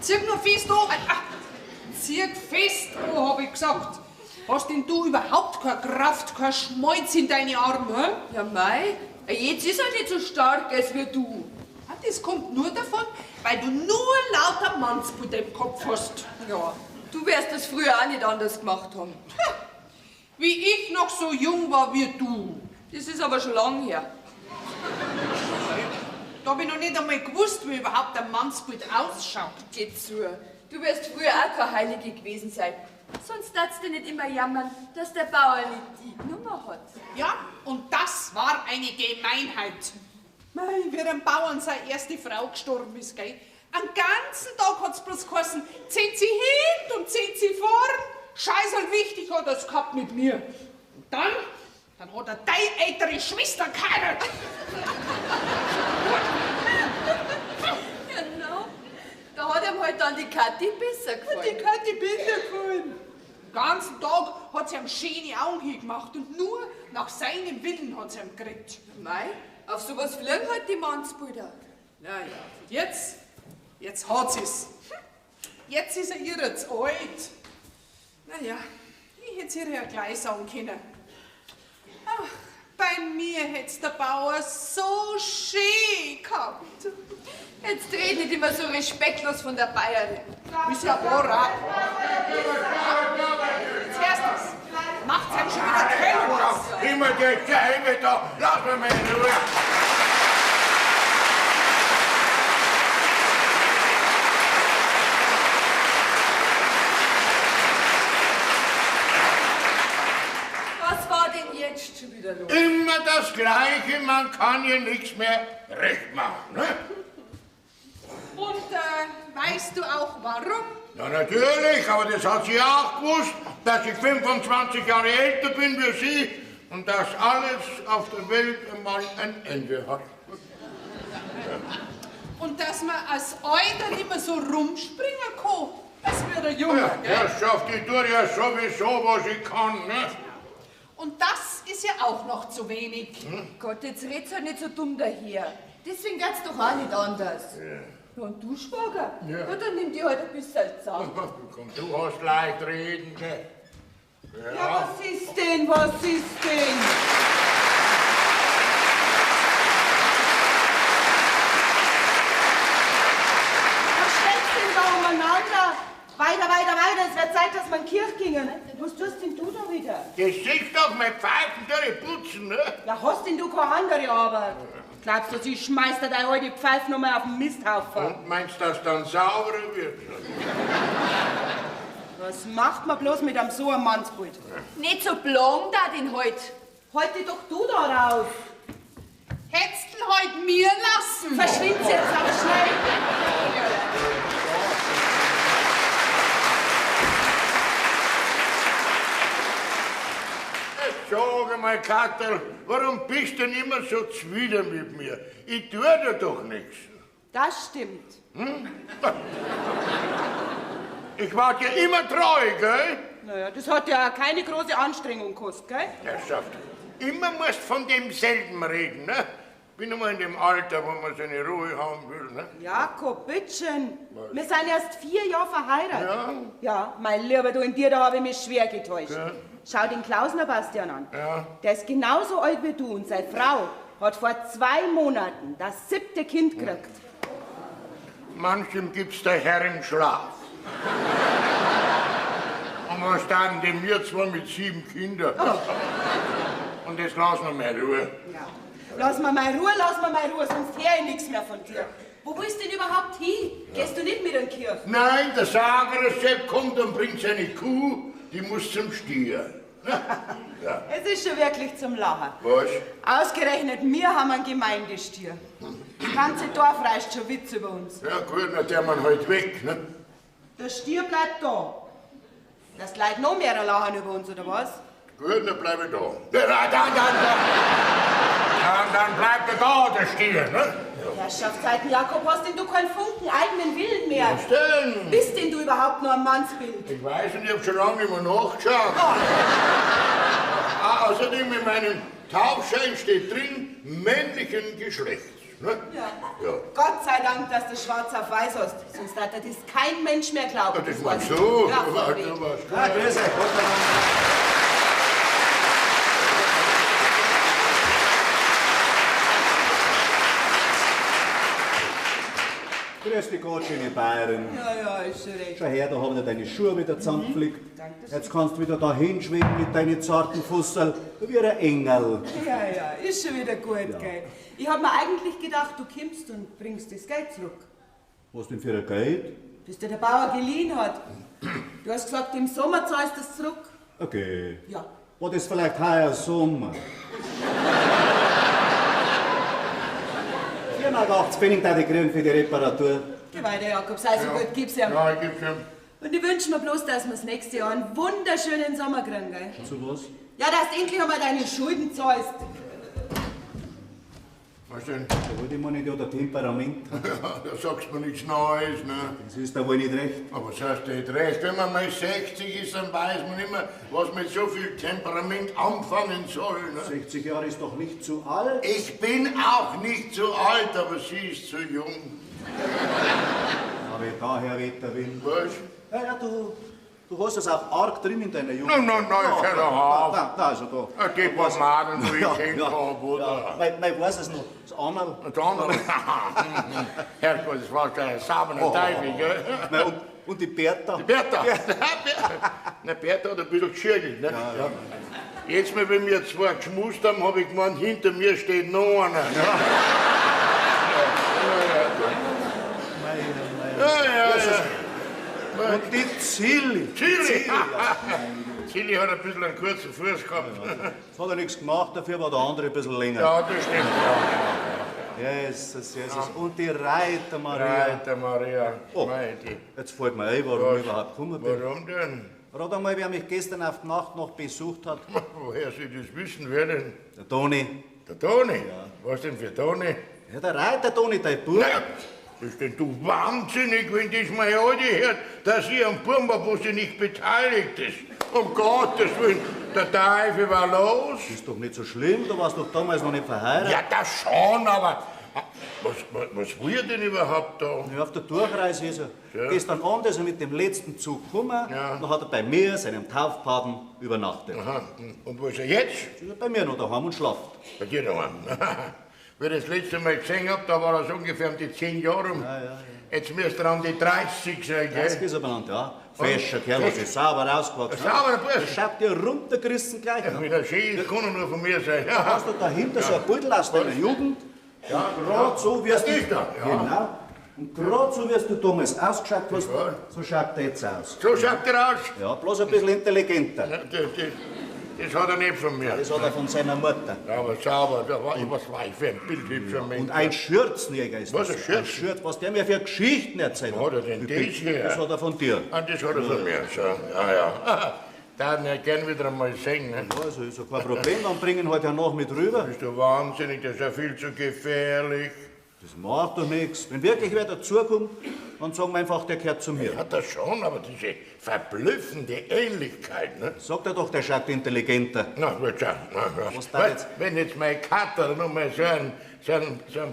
Zieh nur fest an. Zieh fest an, hab ich gesagt. Hast denn du überhaupt keine Kraft, kein Schmalz in deine Arme, hä? Ja, mei, jetzt ist er nicht so stark als wie du. Das kommt nur davon, weil du nur lauter Mannsbilder im Kopf hast. Ja, du wirst das früher auch nicht anders gemacht haben. Wie ich noch so jung war wie du. Das ist aber schon lang her. Da hab ich noch nicht einmal gewusst, wie überhaupt ein Mannsbild ausschaut. Geh zu. Du wirst früher auch keine Heilige gewesen sein. Sonst darfst du nicht immer jammern, dass der Bauer nicht die Nummer hat. Ja, und das war eine Gemeinheit. Mei, wie einem Bauern seine erste Frau gestorben ist, gell? Am ganzen Tag hat's bloß geheißen, zieht sie hin und zieht sie vorn. Scheißerl wichtig hat er's gehabt mit mir. Und dann hat er deine ältere Schwester geheiratet. Genau. Da hat ihm halt dann die Kathi besser gefallen. Die Kathi besser gefallen. Den ganzen Tag hat sie ihm schöne Augen hingemacht und nur nach seinem Willen hat sie ihm gekriegt. Mei, auf sowas fliegen halt die Mannsbilder. Naja, und jetzt hat sie's. Jetzt ist er ihr zu alt. Naja, ich hätt's ihr ja gleich sagen können. Ach, bei mir hätt's der Bauer so schön gehabt. Jetzt red nicht immer so respektlos von der Bayerin. Ist ja wahr. Jetzt hörst du's. Macht's einem schon wieder Keller. Immer der Scheibe da. Lass mich mal in Ruhe. Was war denn jetzt schon wieder los? Immer das Gleiche, man kann hier nichts mehr recht machen, ne? Und weißt du auch warum? Na natürlich, aber das hat sie auch gewusst, dass ich 25 Jahre älter bin wie sie und dass alles auf der Welt einmal ein Ende hat. Und dass man als Alter nicht mehr so rumspringen kann, das wird der Junge, ja, gell? Herrschaft, ich tue ja sowieso, was ich kann, ne? Und das ist ja auch noch zu wenig. Hm? Gott, jetzt red's halt nicht so dumm daher. Deswegen geht's doch auch nicht anders. Ja. Ja, und du, Schwager? Ja. Ja, dann nimm dir halt ein bisschen zusammen. Komm, du hast leicht reden, gell? Ja. Ja, was ist denn, was ist denn? Was schwätzt denn da umeinander? Weiter, weiter, weiter, es wird Zeit, dass wir in die Kirche gingen. Was tust denn du da wieder? Das siehst doch, mein Pfeifen durch putzen, ne? Ja, hast denn du keine andere Arbeit? Glaubst du, sie schmeißt dir deine alte Pfeife noch mal auf den Misthaufen? Und meinst du, dass dann sauberer wird? Was macht man bloß mit einem so einem Mannsbild? Nicht so blond da den heut. Halt dich doch du da raus. Hättest du heut mir lassen. Verschwind jetzt aber schnell. Sag einmal, Katterl, warum bist du denn immer so zwider mit mir? Ich tue dir doch nichts. Das stimmt. Hm? Ich war dir immer treu, gell? Naja, das hat ja auch keine große Anstrengung gekostet, gell? Herrschaft, immer musst von demselben reden, ne? Bin einmal in dem Alter, wo man seine Ruhe haben will, ne? Jakob, bitteschön. Was? Wir sind erst 4 Jahre verheiratet. Ja? Ja, mein Lieber, du, in dir, da habe ich mich schwer getäuscht. Ja. Schau den Klausner Bastian an. Ja. Der ist genauso alt wie du und seine Frau hat vor 2 Monaten das 7. Kind gekriegt. Manchem gibt's der Herren Schlaf. Und was taten denn wir zwei mit 7 Kindern? Oh. Und jetzt lassen wir mal Ruhe. Ja. Lass mir mal Ruhe, lass mir mal Ruhe, sonst hör ich nichts mehr von dir. Wo willst du denn überhaupt hin? Gehst du nicht mit in die Kirche? Nein, der Sagerer-Sepp kommt und bringt seine Kuh, die muss zum Stier. Ja. Es ist schon wirklich zum Lachen. Was? Ausgerechnet wir haben einen Gemeindestier. Das ganze Dorf reißt schon Witz über uns. Ja gut, na der man halt weg, ne? Der Stier bleibt da. Das Leid noch mehr lachen über uns, oder was? Gut, dann bleib ich da. Ja, dann bleibt er da, der Stier, ne? Herrschaftszeiten, Jakob, hast denn du keinen Funken eigenen Willen mehr? Was denn? Bist denn du überhaupt noch ein Mannsbild? Ich weiß nicht, ich hab schon lange nicht mehr nachgeschaut. Oh. Ah, außerdem in meinem Taufschein steht drin, männlichen Geschlechts. Ne? Ja. Ja. Gott sei Dank, dass du schwarz auf weiß hast. Sonst hat das kein Mensch mehr glauben. Ja, das war so. Ja, Das war, von wegen. das war Ja, grüß euch, Gott sei Dank. Grüß dich Gott, schöne Bayerin. Ja, ja, ist schon recht. Schau her, da haben wir deine Schuhe wieder zusammengeflickt. Dankeschön. Jetzt kannst du wieder da hinschweben mit deinen zarten Fusserl, wie ein Engel. Ja, ja, ist schon wieder gut, gell. Ich hab mir eigentlich gedacht, du kommst und bringst das Geld zurück. Was denn für ein Geld? Das dir der Bauer geliehen hat. Du hast gesagt, im Sommer zahlst du es zurück. Okay. Ja. War das vielleicht heuer Sommer? 4,80 Pfennig darf ich kriegen für die Reparatur. Geh weiter, Jakob, sei so gut, gib's ihm. Ja, ich geb's ihm. Und ich wünsche mir bloß, dass wir das nächste Jahr einen wunderschönen Sommer kriegen, gell? Zu was? Ja, dass du endlich einmal deine Schulden zahlst. Was denn? Da wollte ich mir nicht ja der Temperament. Ja, da sagst du mir nichts Neues, ne? Das ist da wohl nicht recht. Aber was heißt nicht recht? Wenn man mal 60 ist, dann weiß man immer, was mit so viel Temperament anfangen soll. Ne? 60 Jahre ist doch nicht zu alt. Ich bin auch nicht zu alt, aber sie ist zu jung. Aber daher weht der Wind. Was? Ja, ja, du hast es auch arg drin in deiner Jugend. Nein, nein, nein, Ja, hör doch auf. Da, da, also da. Ja, die paar Madeln, die ich Ja, ja, hab, oder? ja. Weil, ich weiß es noch, das Annerl. Und der andere. Herrgott, das war der saubere Teufel, gell? Nein, und die Bertha. Die Bertha. Na, Bertha hat ein bisschen geschirgelt, ne? Ja, ja. Jetzt mal, wenn wir zwei geschmust haben, hab ich gemeint, hinter mir steht noch einer. Ja, Mei, mei. ja, ja. ja. Und die Zilli. Zilli. ja. Zilli hat ein bisschen einen kurzen Fuß gehabt. Das hat er nichts gemacht, dafür war der andere ein bisschen länger. Ja, das stimmt. Ja. Jesus, Jesus. Und die Reiter Maria. Reiter Maria. Oh. Mei, die. Jetzt fällt mir ein, warum ich überhaupt gekommen bin. Warum denn? Rat einmal, wer mich gestern auf die Nacht noch besucht hat. Woher Sie das wissen werden? Der Toni. Der Toni? Was denn für Toni? Ja, der Reiter Toni, dein Bub. Na, bist denn du wahnsinnig, wenn das meine Alte hört, dass ich am Burm war, wo sie nicht beteiligt ist? Um Gottes Willen, der Teufel war los. Ist doch nicht so schlimm, du warst doch damals noch nicht verheiratet. Ja, das schon, aber was will er denn überhaupt da? Ja, auf der Durchreise ist er. Ja. Gestern Abend ist er mit dem letzten Zug gekommen. Ja. Dann hat er bei mir, seinem Taufpaten, übernachtet. Aha. Und wo ist er jetzt? Ist er bei mir noch daheim und schlaft. Bei dir daheim. Wie ich das letzte Mal gesehen hab, da war er so ungefähr um die 10 Jahre rum. Ja, ja, ja. Jetzt müsste er um die 30 sein, gell? 30 ist er benannt, ja. Fescher Kerl, hat sich sauber rausgewachsen. Sauberer Bursch. Der schaut dir runtergerissen gleich. Ja, mit der Ski, das kann er nur von mir sein. Ja. Hast du dahinter so ein Beutel aus deiner Jugend? Ja, Gerade so wirst du. Das ist er, ja. Genau. Und gerade so wirst du damals ausgeschaut hast, Ja. so schaut er jetzt aus. So schaut er aus. Ja, bloß ein bisschen intelligenter. Ja, das hat er nicht von mir. Das hat er von seiner Mutter. Ja, aber sauber, da war, was war ich für ein bildhübscher Mensch. Und ein Schürzenjäger ist Was, das. ein Schürzen? Ein Schürz, was der mir für Geschichten erzählt Wo hat er denn Ich bin- das her? Das hat er von dir. Ah, das hat er von mir, so. Ja, ja. Da hat er gern wieder einmal sehen. Ne? Ja, also ist ja kein Problem, dann bringen halt hernach mit rüber. Bist du wahnsinnig, das ist ja viel zu gefährlich. Das macht doch nichts. Wenn wirklich wer dazukommt, dann sagen wir einfach, der gehört zu mir. Hat er schon, aber diese verblüffende Ähnlichkeit, ne? Sagt er doch, der schaut intelligenter. Na, gut schon. Na, ja. Was da Weißt, jetzt? Wenn jetzt mein Kater noch mal so einen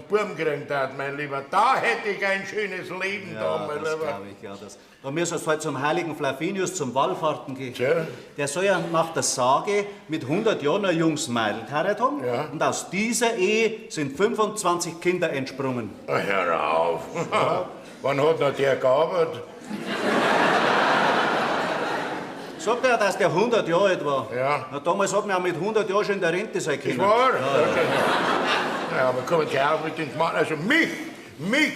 Burm gekriegt hat, mein Lieber, da hätte ich ein schönes Leben da, mein das Lieber. glaube ich, ja. Das. Da müssen wir halt zum heiligen Flavinius zum Wallfahrten gehen. Tja. Der soll ja nach der Sage mit 100 Jahren ein junges Mädel geheiratet haben. Ja. Und aus dieser Ehe sind 25 Kinder entsprungen. Na, hör auf. Wann hat noch der gearbeitet? Sagt er, dass der 100 Jahre alt war? Ja. Na, damals hat man auch mit 100 Jahren schon in der Rente sein Das können. war? Ja, ja. Aber komm jetzt auf mit den Schmarrn. Also mich,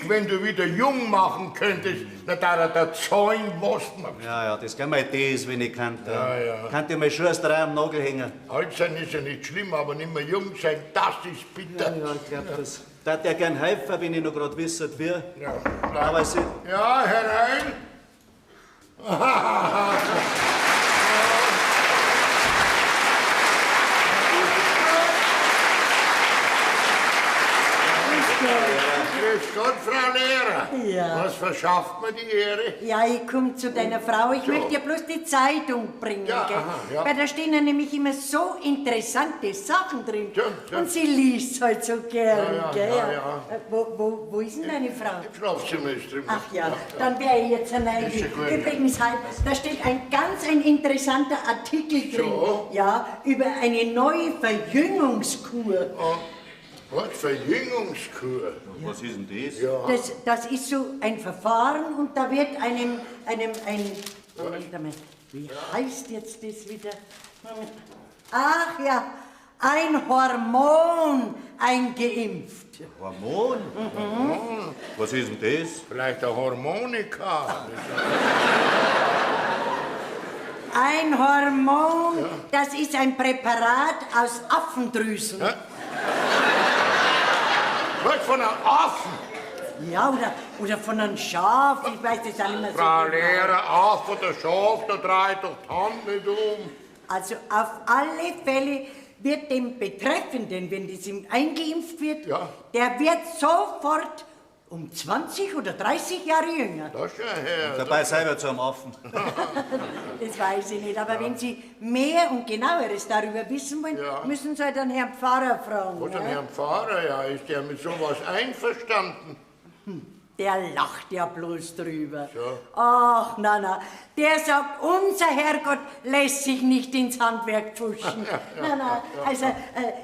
wenn du wieder jung machen könntest, na da er da zahlen, was du magst. Ja, ja, das kann meine Idee ist, wenn ich kann. Ja, ja. Kann dir meine Schusterei am Nagel hängen. Alt sein ist ja nicht schlimm, aber nicht mehr jung sein, das ist bitter. Ja, ich glaub das. Da hat ja gern helfen, wenn ich noch grad wisse, wie. Ja, Aber sie, ja, herein. Grüß Gott, Frau Lehrer. Ja. Was verschafft mir die Ehre? Ja, ich komme zu deiner Frau. Ich So. möchte dir bloß die Zeitung bringen, Ja, gell? aha, ja. Weil da stehen ja nämlich immer so interessante Sachen drin. Ja, ja. Und sie liest halt so gern, Ja, ja, gell? ja, ja. Wo ist denn deine Frau? Im Schlafzimmer ist drin. Ach ja, dann wäre ich jetzt hinein. Ist ja gut. Übrigens, halt, da steht ein ganz ein interessanter Artikel drin. So. Ja, über eine neue Verjüngungskur. Oh, was? Verjüngungskur? Was ist denn das? Ja. Das ist so ein Verfahren und da wird einem ein... Moment einmal, wie heißt jetzt das wieder? Moment. Ach ja, ein Hormon eingeimpft. Hormon? Mhm. Was ist denn das? Vielleicht eine Harmonika. Ein Hormon, das ist ein Präparat aus Affendrüsen. Ja. Was von einem Affen? Ja, oder von einem Schaf, ich weiß das auch nicht mehr so Frau genau. Lehrer, Affe oder Schaf, da dreht doch die Hand nicht um. Also auf alle Fälle wird dem Betreffenden, wenn das ihm eingeimpft wird, Ja. der wird sofort um 20 oder 30 Jahre jünger. Das ist ja her. Dabei selber zu einem Affen. Das weiß ich nicht, aber wenn Sie mehr und genaueres darüber wissen wollen, Ja. müssen Sie halt den Herrn Pfarrer fragen. Was denn, ne? Herrn Pfarrer, ja, ist der mit sowas einverstanden? Der lacht ja bloß drüber. So. Ach, na, na. Der sagt, unser Herrgott lässt sich nicht ins Handwerk pfuschen. Na, na, also,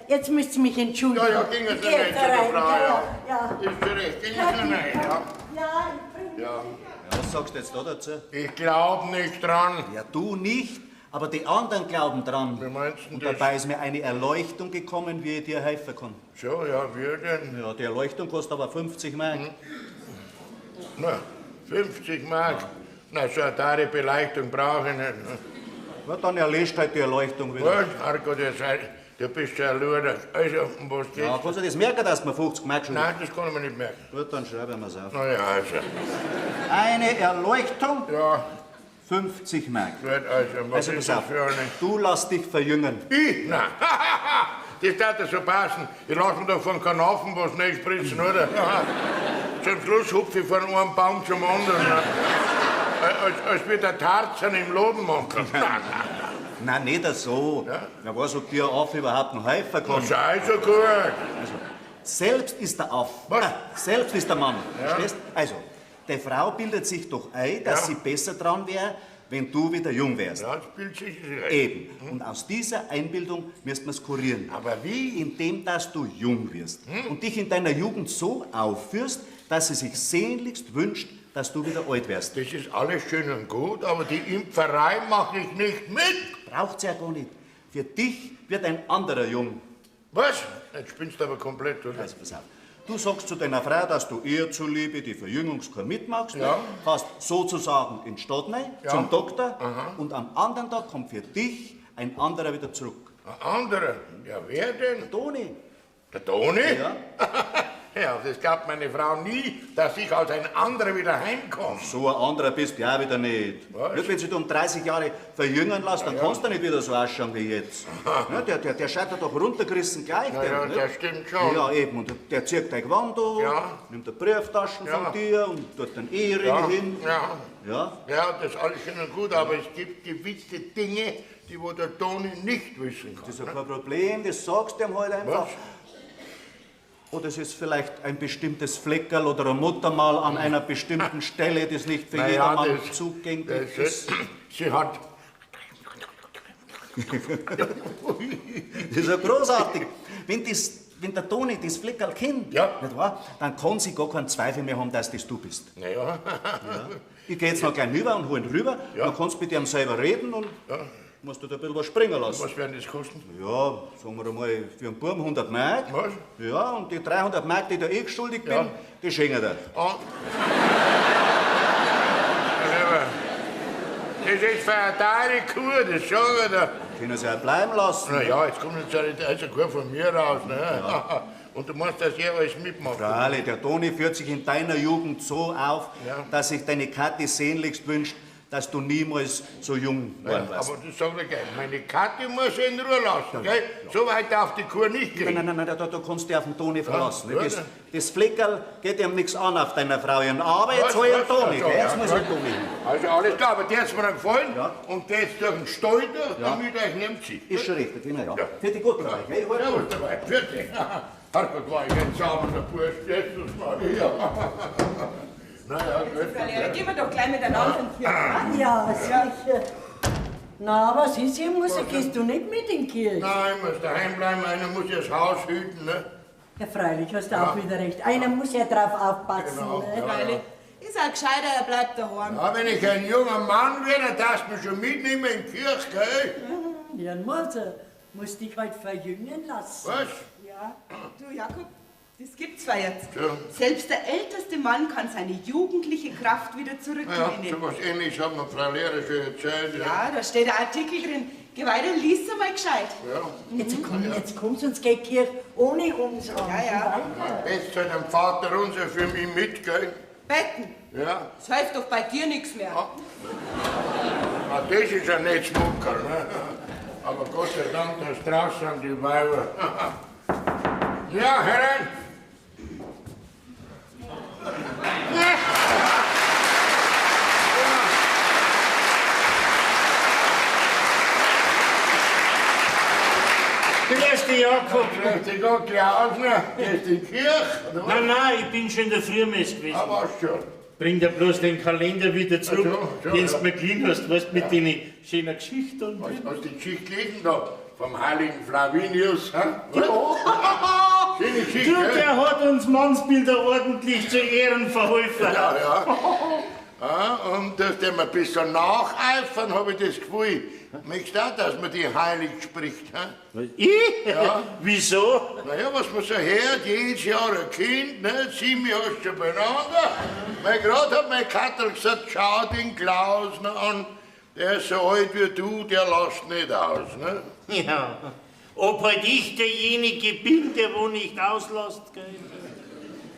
jetzt müsst ihr mich entschuldigen. Ja, ja, ging es Ich geh jetzt rein zu der rein, Frau, ja. ja. Ja, Ist schon recht, ging es rein, ja. ja, ich bring Ja. Ja, was sagst du jetzt da dazu? Ich glaub nicht dran. Ja, du nicht, aber die anderen glauben dran. Wie meinst du Und das? dabei ist mir eine Erleuchtung gekommen, wie ich dir helfen kann. So, ja, wir denn? Ja, die Erleuchtung kostet aber 50 Mark. Na, 50 Mark. Na, so eine teure Beleuchtung brauche ich nicht. ne? Na, dann erlischt halt die Erleuchtung wieder. Was? Herrgott, du bist ja ein Luder. Also, um was geht's? Ja, kannst du das merken, dass du mir 50 Mark schuldig Nein, das kann ich mir nicht merken. Gut, dann schreiben wir's auf. Na ja, also. Eine Erleuchtung, Ja, 50 Mark. gut, also, was Also ist pass das auf, für eine? du lass dich verjüngen. Ich? Nein. Das darf ja so passen. Ich lass mir doch von keinem Affen was nicht spritzen, oder? Zum Schluss hupfe ich von einem Baum zum anderen. Ne? Als wie der Tarzan im Loden machen. Nein, nicht so. Ja? Na, was, ob dir ein Affe überhaupt noch helfen kann. Das ist also gut. Also, selbst ist der Affe. Was? Ah, selbst ist der Mann. Verstehst? Also, die Frau bildet sich doch ein, dass Ja. sie besser dran wäre, wenn du wieder jung wärst. Ja, das bildet sich recht. Eben. Und aus dieser Einbildung müsst man's kurieren. Aber wie? Indem, dass du jung wirst und dich in deiner Jugend so aufführst, dass sie sich sehnlichst wünscht, dass du wieder alt wirst. Das ist alles schön und gut, aber die Impferei mache ich nicht mit. Braucht's ja gar nicht. Für dich wird ein anderer jung. Was? Jetzt spinnst du aber komplett, oder? Also pass auf. Du sagst zu deiner Frau, dass du ihr zuliebe die Verjüngungskur mitmachst, Ja. fährst sozusagen in die Stadt rein, Ja. zum Doktor, und am anderen Tag kommt für dich ein anderer wieder zurück. Ein anderer? Ja, wer denn? Toni. Der Toni? Ja. Ja, das glaubt meine Frau nie, dass ich als ein anderer wieder heimkomme. So ein anderer bist du ja auch wieder nicht. Was? Nicht, wenn sie dich um 30 Jahre verjüngen lässt, dann kannst du nicht wieder so ausschauen wie jetzt. Ja, der schaut ja doch runtergerissen gleich. Na der, ja, nicht? das stimmt schon. Ja, eben. Und der zieht dein Gewand an, Ja. nimmt die Brieftaschen Ja. von dir und tut den Ehering Ja, hin. ja. Ja. Ja, das ist alles schön und gut, aber es gibt gewisse Dinge, die wo der Toni nicht wissen kann. Das ist ja kein Problem, das sagst du ihm halt einfach. Was? Oder es ist vielleicht ein bestimmtes Fleckerl oder ein Muttermal an einer bestimmten Stelle, das nicht für Na ja, jedermann das- zugänglich das, ist. Sie hat. Das ist ja großartig. Wenn der Toni das Fleckerl kennt, Ja. nicht wahr, dann kann sie gar keinen Zweifel mehr haben, dass das du bist. Na ja. Ich geh jetzt noch gleich rüber und hol ihn rüber, Ja. dann kannst du mit ihm selber reden und musst du da ein bisschen was springen lassen. Was werden das kosten? Ja, sagen wir einmal, für einen Buben 100 Mark. Was? Ja, und die 300 Mark, die ich da eh schuldig bin, Ja. die schenke ich dir. Ah. Lieber, Das ist für eine teure Kur, das sag ich dir. Können sie ja bleiben lassen. Na ja, jetzt kommt jetzt ja nicht also gut von mir raus, ne? Und du musst das jeweils mitmachen. Freilich, der Toni führt sich in deiner Jugend so auf, Ja. dass sich deine Kathi sehnlichst wünscht, dass du niemals so jung geworden warst. Aber das sag ich gleich, meine Kathi muss ich in Ruhe lassen, gell? So weit darf die Kuh nicht gehen. Nein, nein, nein, da kannst du dich auf den Toni verlassen. Ja, das Fleckerl geht ihm nichts an auf deiner Frau. Aber jetzt hol ich einen Toni, gell? Jetzt muss ich einen Toni hin. Also alles klar, aber der ist mir dann gefallen und der ist durch den Stall durch, damit euch nimmt sie. Ist schon richtig, genau, ja. Für die Gott dabei, gell? Servus dabei, pfiat dich. Herrgott, war ich ein sauberer Bursch, Jesus Maria. Naja, gut. Ja, gehen wir doch gleich miteinander in die Kirche. Ja, sicher. Na, was ist hier, Mutter? Gehst du nicht mit in die Kirche? Nein, ich muss daheim bleiben, einer muss ja das Haus hüten, ne? Ja, freilich, hast du auch wieder recht. Einer muss ja drauf aufpassen. Genau, ne? ja. Freilich. Ist auch gescheiter, er bleibt daheim. Ja, wenn ich ein junger Mann wäre, dann darfst du mich schon mitnehmen in die Kirche, gell? Ja, Mutter, musst dich halt verjüngen lassen. Was? Ja. Du, Jakob, das gibt's zwar jetzt. Ja. Selbst der älteste Mann kann seine jugendliche Kraft wieder Ja, zurückgewinnen. so was Ähnliches hat mir Frau Lehrer schon erzählt. Ja. Ja, da steht ein Artikel drin. Geh weiter, lies einmal gescheit. Ja. Jetzt komm, sonst geht die Kirche ohne uns an. Ja, ja. Best halt am Vater unser für mich mit, gell? Betten, Ja. das hilft doch bei dir nichts mehr. Ah, das ist ein Netzmuckerl, ne? Aber Gott sei Dank, dass draußen sind die Weiber. Ja, herein! Grüß dich, Jakob. Grüß dich Gott, Klausner. Gehst in die Kirche? Oder was? Nein, nein, ich bin schon in der Frühmesse gewesen. Ah, was schon? Bring dir bloß den Kalender wieder zurück, Ach so, so, den ja. du mir geliehen hast, weißt, mit den schönen Geschichten. Hast du die Geschichte gelesen da? Vom heiligen Flavinius, hä? Ja. Schöne Geschichte, Du, gell? der hat uns Mannsbilder ordentlich zu Ehren verholfen. Ja, ja. Ja, und dass dem ein bisschen nacheifern, habe ich das Gefühl. Möchtest du auch, dass man die heilig spricht? Hä? Ich? Ja. Wieso? Naja, was man so hört, jedes Jahr ein Kind, ne? 7 Jahre schon beieinander. Weil gerade hat mein Kattel gesagt, schau den Klausner an, der ist so alt wie du, der lässt nicht aus. Ne? Ja. Ob halt ich derjenige bin, der wo nicht auslässt, gell?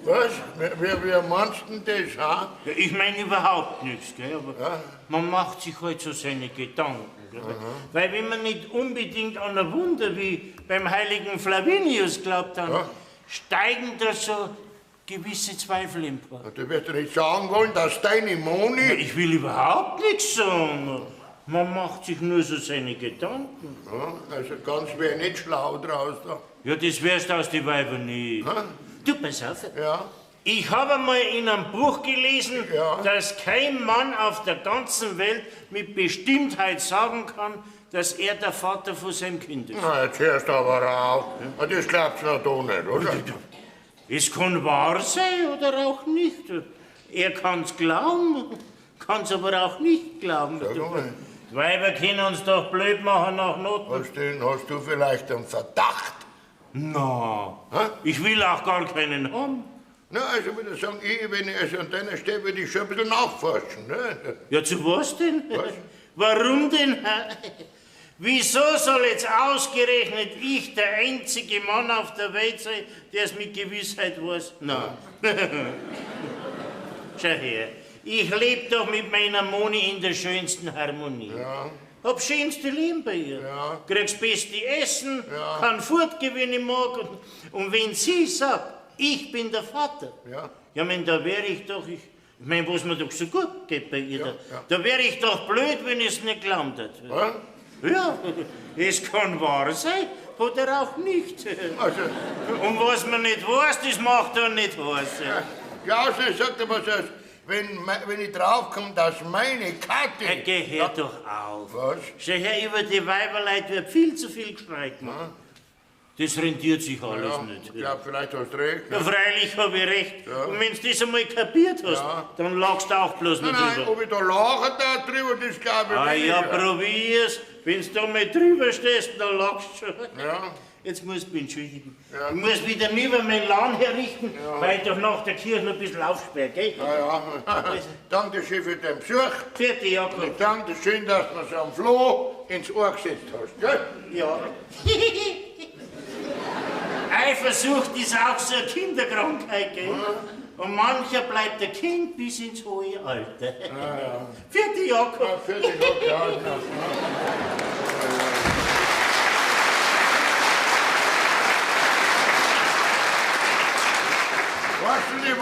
Was? Wie meinst du denn das, ha? Ja, ich meine überhaupt nichts, gell? Aber man macht sich halt so seine Gedanken. Gell? Weil wenn man nicht unbedingt an ein Wunder wie beim heiligen Flavinius glaubt, dann steigen da so gewisse Zweifel empor. Du wirst doch nicht sagen wollen, dass deine Moni... Ja, ich will überhaupt nichts sagen. Man macht sich nur so seine Gedanken. Ja, also ganz wär nicht schlau draus da. Ja, das wärst aus die Weiber nie. Du, pass auf. Ja. Ich habe einmal in einem Buch gelesen, dass kein Mann auf der ganzen Welt mit Bestimmtheit sagen kann, dass er der Vater von seinem Kind ist. Na, jetzt hörst du aber auf. Ja. Das glaubst du doch nicht, oder? Es kann wahr sein oder auch nicht. Er kann's glauben, kann's aber auch nicht glauben. Sag mal. Die Weiber können uns doch blöd machen nach Noten. Was denn, hast du vielleicht einen Verdacht? Na, ich will auch gar keinen haben. Na, also würde ich sagen, ich, wenn ich also an deiner Stelle würde ich schon ein bisschen nachforschen. Ne? Ja, zu was denn? Was? Warum denn? Wieso soll jetzt ausgerechnet ich der einzige Mann auf der Welt sein, der es mit Gewissheit weiß? Na. Schau her, ich lebe doch mit meiner Moni in der schönsten Harmonie. Ja. Hab schönste Leben bei ihr. Ja. Krieg's beste Essen, Ja. kann fortgehen, wenn ich mag. Und wenn sie sagt, ich bin der Vater, Ja. ja, mein, da wäre ich doch, ich mein, was mir doch so gut geht bei ihr, Ja, da, ja. da wäre ich doch blöd, wenn ich's nicht geglaubt hätte. Was? Ja, es kann wahr sein oder auch nicht. Also, Und was man nicht weiß, das macht dann nicht heiß. Klaus, ich sag dir was, also, wenn ich draufkomme, dass meine Kathi... Ja, geh hör doch auf. Was? Schau her, über die Weiberleid wird viel zu viel Geschrei gemacht. Das rentiert sich alles Ja, nicht. ich glaub, vielleicht hast du recht. Ja, Ne? freilich habe ich recht. Ja. Und wenn du das einmal kapiert hast, Ja. dann lachst du auch bloß Nein, nicht nein, drüber. ob ich da lache da drüber, das glaub ich Ah nicht. ja, probier's. Wenn du da mal drüber stehst, dann lachst du schon. Ja. Jetzt muss ich mich entschuldigen. Ja. Ich muss wieder über meinen Laden herrichten, weil ich doch nach der Kirche noch ein bisschen aufsperre, gell? Ja, ja. Danke schön für deinen Besuch. Vierte Jakob. Und danke schön, dass du mir so am Floh ins Ohr gesetzt hast, gell? Ja. Eifersucht ist auch so eine Kinderkrankheit, gell? Und mancher bleibt ein Kind bis ins hohe Alter. Ja, ja. Vierte Jakob. Ja, vierte Jakob, ja. Ja.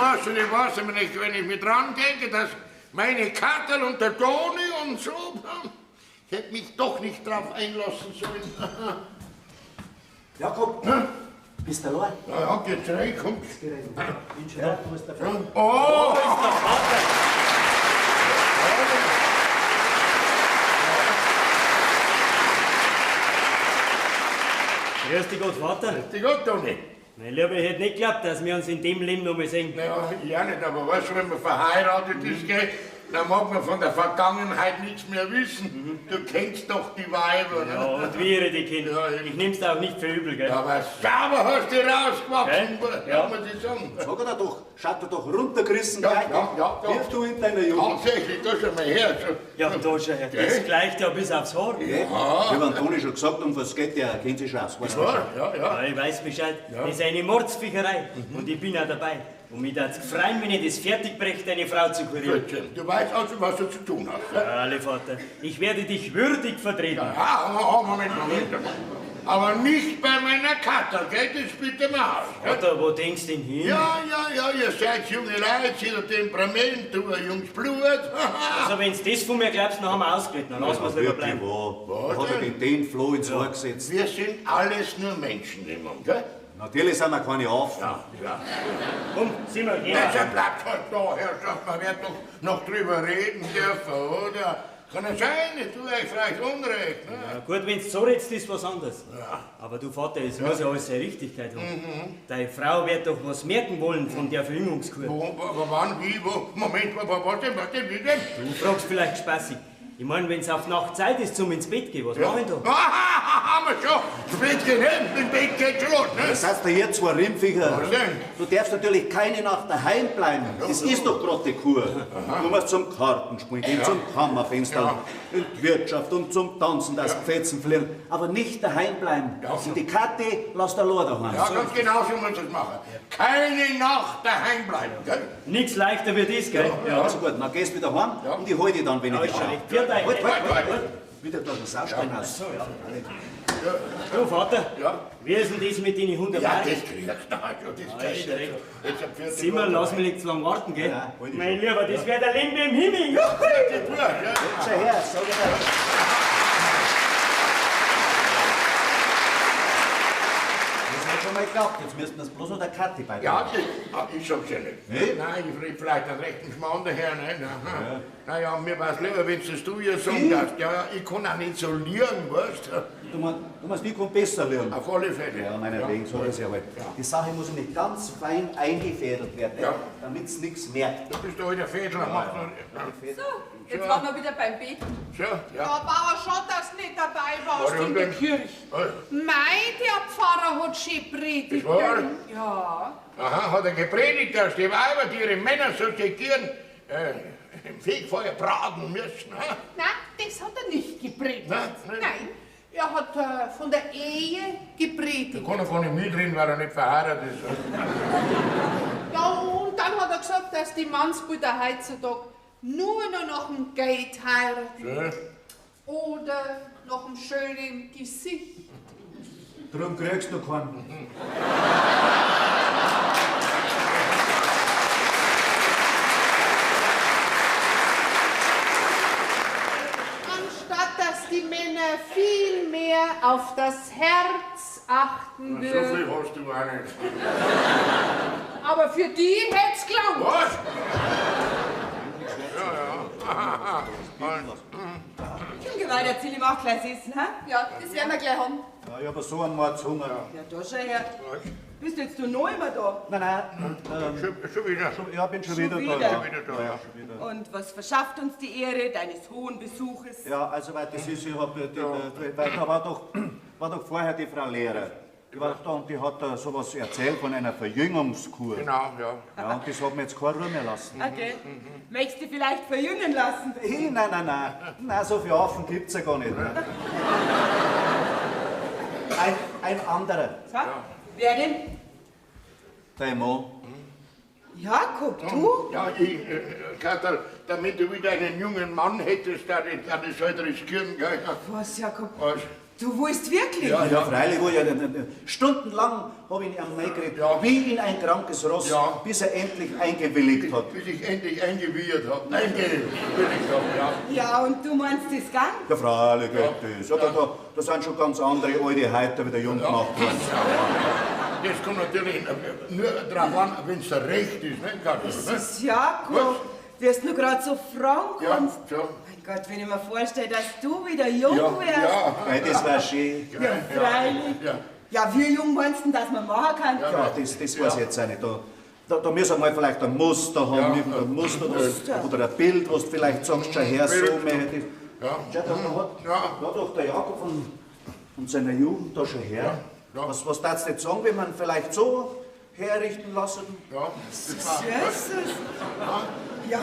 Weißt du nicht, wenn ich mir dran denke, dass meine Kattel und der Toni und so, ich hätte mich doch nicht drauf einlassen sollen. Jakob, bist du allein? Ja, ja, geht's rein, kommst. Ja, wo ist der Vater? Oh, ist der Vater! Grüß dich Gott, Vater. Grüß dich Gott, Toni. Mein Lieber, ich hätte nicht geglaubt, dass wir uns in dem Leben noch mal sehen. Naja, ich auch nicht, aber weißt du, wenn man verheiratet ist, gell, dann mag man von der Vergangenheit nichts mehr wissen. Du kennst doch die Weiber, ne? Ja, und wie ich die kenne. Ja, ich nehm's dir auch nicht für übel, gell? Ja, aber sauber hast du rausgewachsen, ja, muss ich sagen. Sag er doch, schaut er doch runtergerissen, ja, ja, ja, ja. Wie du in deiner Jugend. Tatsächlich, da schau mal her. So. Ja, da schau her. Das gleicht ja bis aufs Haar. Ja. Ich hab dem Toni schon gesagt, um was geht, der kennt sich schon aus. Weißt du ja, ja, ja. Ja, ich weiß Bescheid. Ja. Das ist eine Mordsviecherei. Und ich bin auch dabei. Und mich würd's freuen, wenn ich das fertig brächte, deine Frau zu kurieren. Gut, du weißt also, was du zu tun hast. Ja? Alle, Vater. Ich werde dich würdig vertreten. Ja, Moment, Moment. Aber nicht bei meiner Katze, gell? Das bitte mal aus. Vater, wo denkst du denn hin? Ja, ja, ja, ihr seid junge Leute, ihr Temperament, du ein junges Blut. Also, wenn du das von mir glaubst, dann haben wir ausgeredet. Dann lassen wir's lieber bleiben. Was? Hat er den Floh ins Ohr gesetzt? Wir sind alles nur Menschen, Simon, gell? Natürlich sind wir keine Affen. Ja, ja. Komm, sind wir, gehen. Deshalb bleibt halt da, Herrschaft, man wird doch noch drüber reden dürfen, oder? Kann ja sein, ich tue euch vielleicht Unrecht. Ne? Ja, gut, wenn's so redst, ist was anderes. Ja. Aber du, Vater, es muss ja alles seine Richtigkeit haben. Deine Frau wird doch was merken wollen von der Verjüngungskur. Wo, wann, wie, wo? Moment, was denn, wie denn? Du fragst vielleicht spaßig. Ich meine, wenn's auf Nacht Zeit ist, zum ins Bett gehen, was mach ich da? Ah, haben wir schon. Ins Bett gehen, ne? Ins Bett geht schon los, ne? Das heißt, hier zwei Rimpficher. Was denn? Du darfst natürlich keine Nacht daheim bleiben. Das ist doch gerade die Kur. Du musst zum Kartenspielen gehen, zum Kammerfenster, in die Wirtschaft und zum Tanzen, das Pfetzen fliegen. Aber nicht daheim bleiben. Und die Kathi lass der Lohr daheim. Ja, ganz genau so muss das machen. Keine Nacht daheim bleiben, gell? Nichts leichter wird das, gell? Ja. Also gut, dann gehst du wieder heim und ich hol dich dann, wenn ich dich recht. Halt, halt. Wieder da das Sausteinhaus. So, ja. Du, Vater, wie ist denn das mit den 100 Ja, Mark? das kriegst du. Das kriegst du. Simon, lass mich nicht zu lange warten, gell? Ja, mein Lieber, das wäre der Leben im Himmel. Ja, Schau her, sag ich dir. Das hat schon mal geklappt. Jetzt müssten wir es bloß noch der Kathi beibringen. Ja, das, ich sag's ja nicht. Nee? Nein, ich rede vielleicht einen rechten Schmarrn daher. Ne? Na, Naja, mir war's lieber, wenn das du ihr sagen darfst. Ja, ja, ich kann auch nicht so liegen, weißt du? Du meinst, ich kann besser lernen. Auf alle Fälle. Ja, meinetwegen, so ist ja halt. Die Sache muss nämlich ganz fein eingefädelt werden, Ja. damit's nichts merkt. Du bist doch der Fädler. Ja, So, jetzt waren wir wieder beim Beten. So, ja. Ja, Bauer, schon, dass du nicht dabei warst Warum in der denn? Kirche. Mei, der Pfarrer hat schön predigt. Das war? Ja. Aha, hat er gepredigt, dass die Weiber, die ihre Männer so segieren, im Fegfeuer braten müssen. Ha? Nein, das hat er nicht gepredigt. Nein, nein. Nein, er hat von der Ehe gepredigt. Da kann er gar nicht mitreden, weil er nicht verheiratet ist. Ja, und dann hat er gesagt, dass die Mannsbilder heutzutage nur noch nach dem Geld heiraten. So. Oder nach dem schönen Gesicht. Drum kriegst du keinen. Anstatt dass die Männer viel mehr auf das Herz achten So viel würden. hast du auch nicht. Aber für die hätt's gelangt. Was? Ja, ja. Schon weiter, Zilli, mach gleich essen, hä? Ja, das werden wir gleich haben. Ja, ich hab so einen Mordshunger. Ja, da schau her. Bist du jetzt du noch immer da? Nein, nein. Schon wieder. Ja, bin schon Schon wieder, wieder. da. Schon wieder da, ja. Schon wieder. Und was verschafft uns die Ehre deines hohen Besuches? Ja, also, weil das ist, ich hab, weil da war doch vorher die Frau Lehrer. Die war doch da und die hat da sowas erzählt von einer Verjüngungskur. Genau, ja. Ja, und das hat mir jetzt keine Ruhe mehr lassen. Okay. Möchtest du vielleicht verjüngen lassen? Hey, nein, nein, nein. Nein, so viele Affen gibt's ja gar nicht. Ne? Ein anderer. So? Wer denn? Dein Mann. Jakob, du? Ja, ich, Katerl, damit du wieder einen jungen Mann hättest, da ich halt riskieren, gell? Was, Jakob? Was? Du willst wirklich? Ja, ja, freilich, wo ja, stundenlang habe ich ihn am geredet, ja. Wie in ein krankes Ross, ja. Bis er endlich eingewilligt hat. Bis ich endlich eingewilligt habe. Eingewilligt habe, ja. Ja, und du meinst das gell? Ja, freilich geht das. Ja, da sind schon ganz andere alte Heiter wieder jung gemacht worden. Ja. Das kommt natürlich nur darauf an, wenn es recht ist, ne, Katja? Das ist Jakob. Du wirst nur gerade so frank ja, und... So. Mein Gott, wenn ich mir vorstelle, dass du wieder jung ja, wärst. Ja, ja, das war schön. Ja, freilich. Ja. Ja, wie jung meinst du denn, dass man machen kann? Ja, ja, das weiß ich jetzt auch nicht. Da müssen wir vielleicht ein Muster haben, ja, irgendein Muster, oder ein Bild, was du vielleicht sagst, schau her, so möchte ich. Ja. Schau, da hat doch der Jakob von seiner Jugend da schon her. Ja. Ja. Was darfst du jetzt sagen, wenn man vielleicht so herrichten lassen? Ja, das war. Jesus. Ja,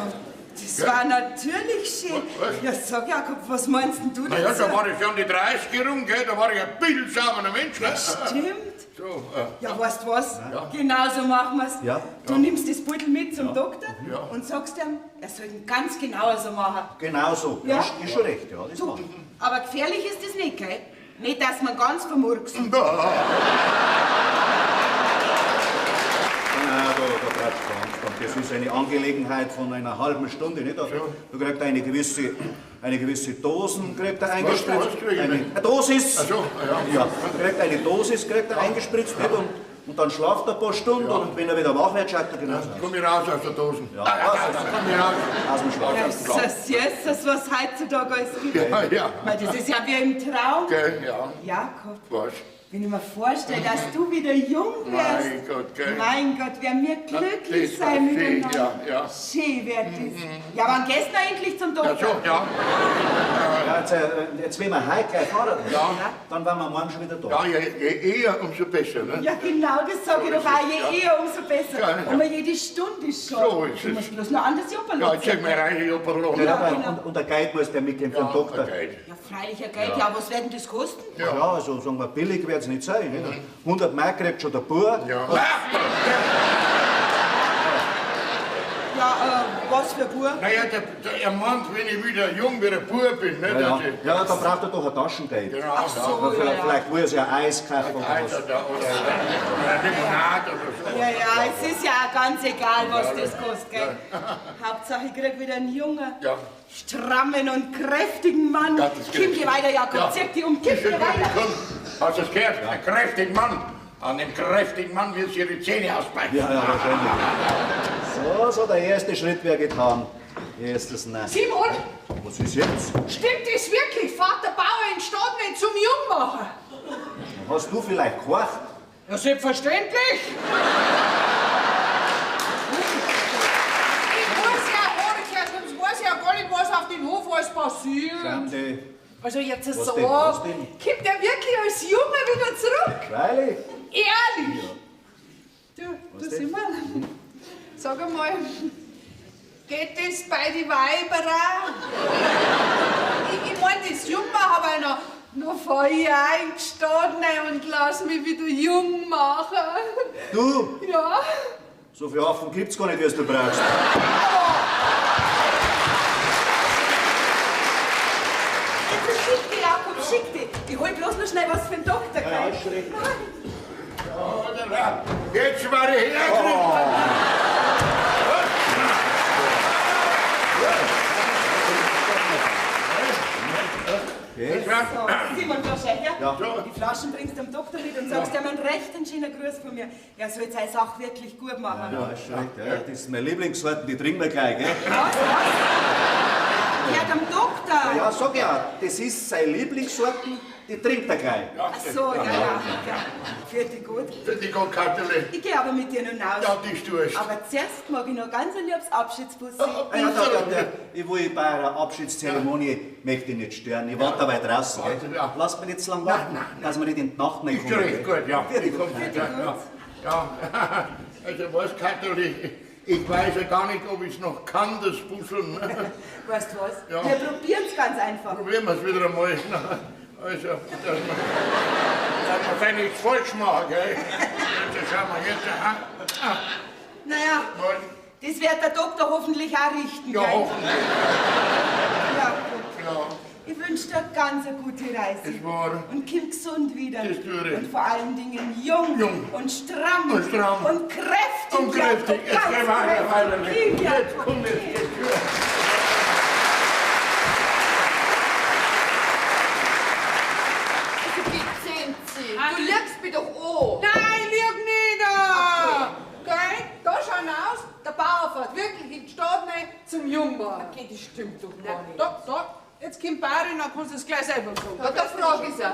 das war natürlich schön. Was? Ja, sag Jakob, was meinst denn du Na ja, dazu? da war ich schon die 30 rum, gell? Da war ich ein bildsauberer Mensch. Ne? Stimmt. So, Ja, weißt du was? Ja. Genau so machen wir's. Ja. Du nimmst das Beutel mit zum Doktor Ja. und sagst ihm, er soll ihn ganz genau so machen. Genau so. Ja. Ist schon recht, ja. Das Du, machen wir. aber gefährlich ist das nicht, gell? Nicht, dass man ganz vermurksen. Nein, da brauchst du ganz, ganz. Das ist eine Angelegenheit von einer halben Stunde, nicht? Da kriegt er eine gewisse Dosen, kriegt er eingespritzt. Was krieg ich eine denn? Dosis! Ach so, ja. Ja, kriegt eine Dosis, kriegt er eingespritzt, nicht? Und dann schlaft er ein paar Stunden und wenn er wieder wach wird, schaut er genauso aus. Komm ich raus aus der Dosen. Ja, komm ich raus. Aus dem Schlaf. Jesus, Jesus, was heutzutage alles gibt. Ja, ja. Mei, das ist ja wie im Traum. Gell, ja. Jakob, Was? wenn ich mir vorstelle, dass du wieder jung wärst. Mein Gott, gell. Mein Gott, werden wir glücklich das war sein schön, miteinander. ja, ja. Schön wird das. Ja, wann gehst du denn endlich zum Ja, Doktor? so, ja. Ja, jetzt, wenn wir heute gleich fahren, Ja. dann waren wir morgen schon wieder da. Ja, je eher, umso besser, ne? Ja, genau, das sage ich doch auch. Je eher, umso besser. Ja, ja. Und jede Stunde ist schon. So ist Du es. musst bloß noch anders Jopperl Ja, jetzt zeig mir rein, Jopperl. Ja, aber genau. und der Guide muss der mitgehen vom Ja, Doktor. der Guide. Ja, freilich ein Geld. Ja, was wird denn das kosten? Ja, also sagen wir, billig wird es nicht sein. Nicht? 100 Mark kriegt schon der Bub. Ja. Ja, was für ein Bub? Naja, er meint, wenn ich wieder jung wie ein Bub bin, ne? Ja, ja. dass ich- Ja, da braucht er doch ein Taschengeld. Genau, Ach so, Ja, ja, vielleicht, ja. vielleicht will er sich ein Eis kaufen oder Eis was. oder Limonade oder so. Ja, ja, es ist ja auch ganz egal, was das kostet, gell? Hauptsache, ich krieg wieder einen jungen, Ja. strammen und kräftigen Mann. Ja, das Kimm, geht. geh weiter, Jakob, Ja. zieh dich um, kimm, Ist geh schon weiter. gut, komm. Hast du das gehört? Ein kräftiger Mann. An dem kräftigen Mann wird sie ihre Zähne ausbeißen. Ja, ja, wahrscheinlich. So, der erste Schritt wäre getan. Erstes Nein. Simon, Was ist jetzt? stimmt das wirklich? Vater Bauer in Stadt nicht zum Jungmachen? Hast du vielleicht gehorcht? Ja, selbstverständlich. Ich muss ja horchen, sonst weiß ich ja gar nicht, was auf dem Hof alles passiert. Schande. Also jetzt Was so, denn, was denn? kommt er wirklich als Junge wieder zurück? Freilich. Ehrlich? Du, denn? Simon, sag einmal, geht das bei den Weibern auch? Ich mein, das Jungmachen, weil noch fahr ich auch in die Stadt rein und lass mich wieder jung machen. Du, Ja? so viel Affen gibt's gar nicht, wie du brauchst. Jetzt schick dich, Jakob, schick dich. Ich hol bloß noch schnell was für den Doktor, Ja, gell? ist schon recht. Ja, jetzt war ich hergekriegt. So, Simon, schau her. Ja. Die Flaschen bringst du dem Doktor mit und sagst ihm einen recht einen schönen Gruß von mir. Er soll seine Sache wirklich gut machen. Ja, ist schon recht. Ja, das ist meine Lieblingssorte, die trinken wir gleich, gell? Was, was? Ja, dem Doktor. Ja, ja, sag ja, das ist seine Lieblingssorten, die trinkt er gleich. Ach so, ja, ja. ja. Für dich gut. Für die Gott, Katerle. Ich gehe aber mit dir noch hinaus. Ja, das tust. Aber zuerst mag ich noch ganz ein liebes Abschiedsbussi. Ah, Ja, ich will bei einer Abschiedszeremonie möchte ich nicht stören. Ich warte dabei draußen. Gell? Ja. Lass mich nicht zu lange warten, dass wir nicht in die Nacht Ist reinkommen. schon recht gell? gut, ja. Für dich gut. Ja, ja. Ja, also was, Katerle, ich weiß ja gar nicht, ob ich es noch kann, das Busseln. Weißt du was? Ja. Wir probieren es ganz einfach. Probieren wir es wieder einmal. Also, dass wir nichts falsch machen, gell? Jetzt schauen wir jetzt. Ah, ah. Naja, das wird der Doktor hoffentlich auch richten, Ja, gell? hoffentlich. Ja, gut. Ja. Ich wünsche dir ganz eine gute Reise. Das war. Und komm gesund wieder. Das tue ich. Und vor allen Dingen jung. Jung. Und stramm. Und stramm. Und kräftig. Und kräftig. Ja, Jetzt ganz geh weiter, weiter. kräftig. Ja. Jetzt komm jetzt. Also bitte, Zenzi, du lügst mich doch an. Nein, lieg nicht! Gell? Da schau aus, der Bauer fährt wirklich in die Stadt rein zum Jungmann. Okay, das stimmt doch gar nicht. Da, da, jetzt kommt Barry, dann kannst du es gleich selber sagen. Ja, da frag ich's auch.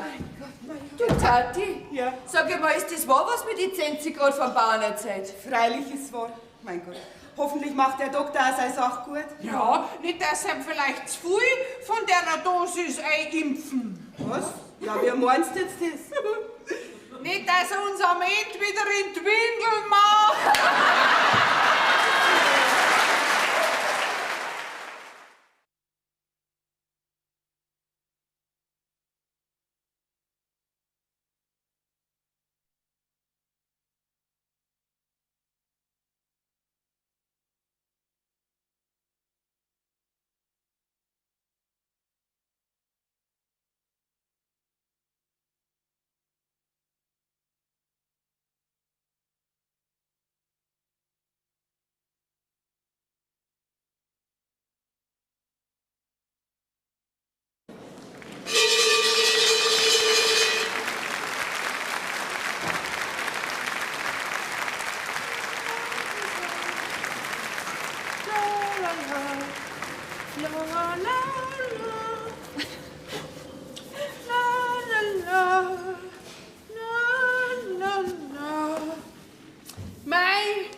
Du, Tati, Ja. sag mal, ist das wahr, was mir die Zenzi gerade vom Bauern erzählt? Freilich ist wahr. Mein Gott. Hoffentlich macht der Doktor auch seine Sache gut. Ja, nicht, dass er vielleicht zu viel von der Dosis einimpfen. Was? Ja, wie meinst du jetzt das? Nicht, dass er uns am Ende wieder in die Windeln macht. Mei,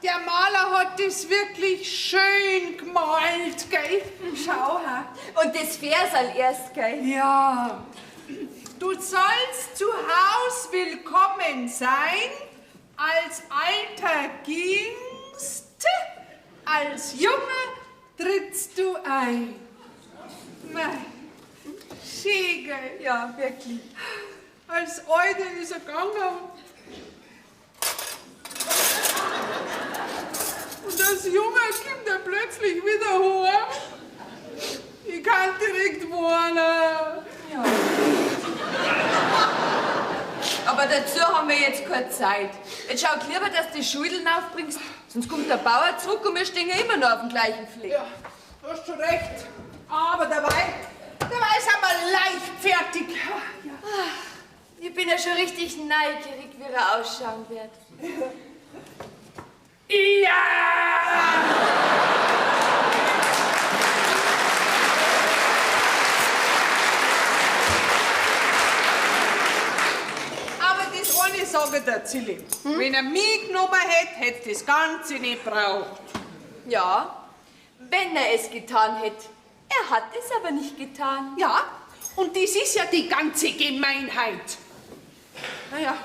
der Maler hat das wirklich schön gemalt, gell? Schau, ha. Und das Versal erst, gell? Ja. Du sollst zu Haus willkommen sein, als Alter gingst, als Junge trittst du ein. Mei, schön, gell? Ja, wirklich. Als Alter ist er gegangen. Und als Junge kommt er plötzlich wieder heim. Ich kann direkt wohnen. Ja. Aber dazu haben wir jetzt keine Zeit. Jetzt schau lieber, dass du die Schulden aufbringst, sonst kommt der Bauer zurück und wir stehen ja immer noch auf dem gleichen Fleck. Ja, du hast schon recht. Aber dabei sind wir leichtfertig. Ja. Ich bin ja schon richtig neugierig, wie er ausschauen wird. Ja! Aber das eine sage ich der Zilli. Wenn er mich genommen hätte, hätte das Ganze nicht braucht. Ja, wenn er es getan hätte. Er hat es aber nicht getan. Ja, und das ist ja die ganze Gemeinheit. Naja,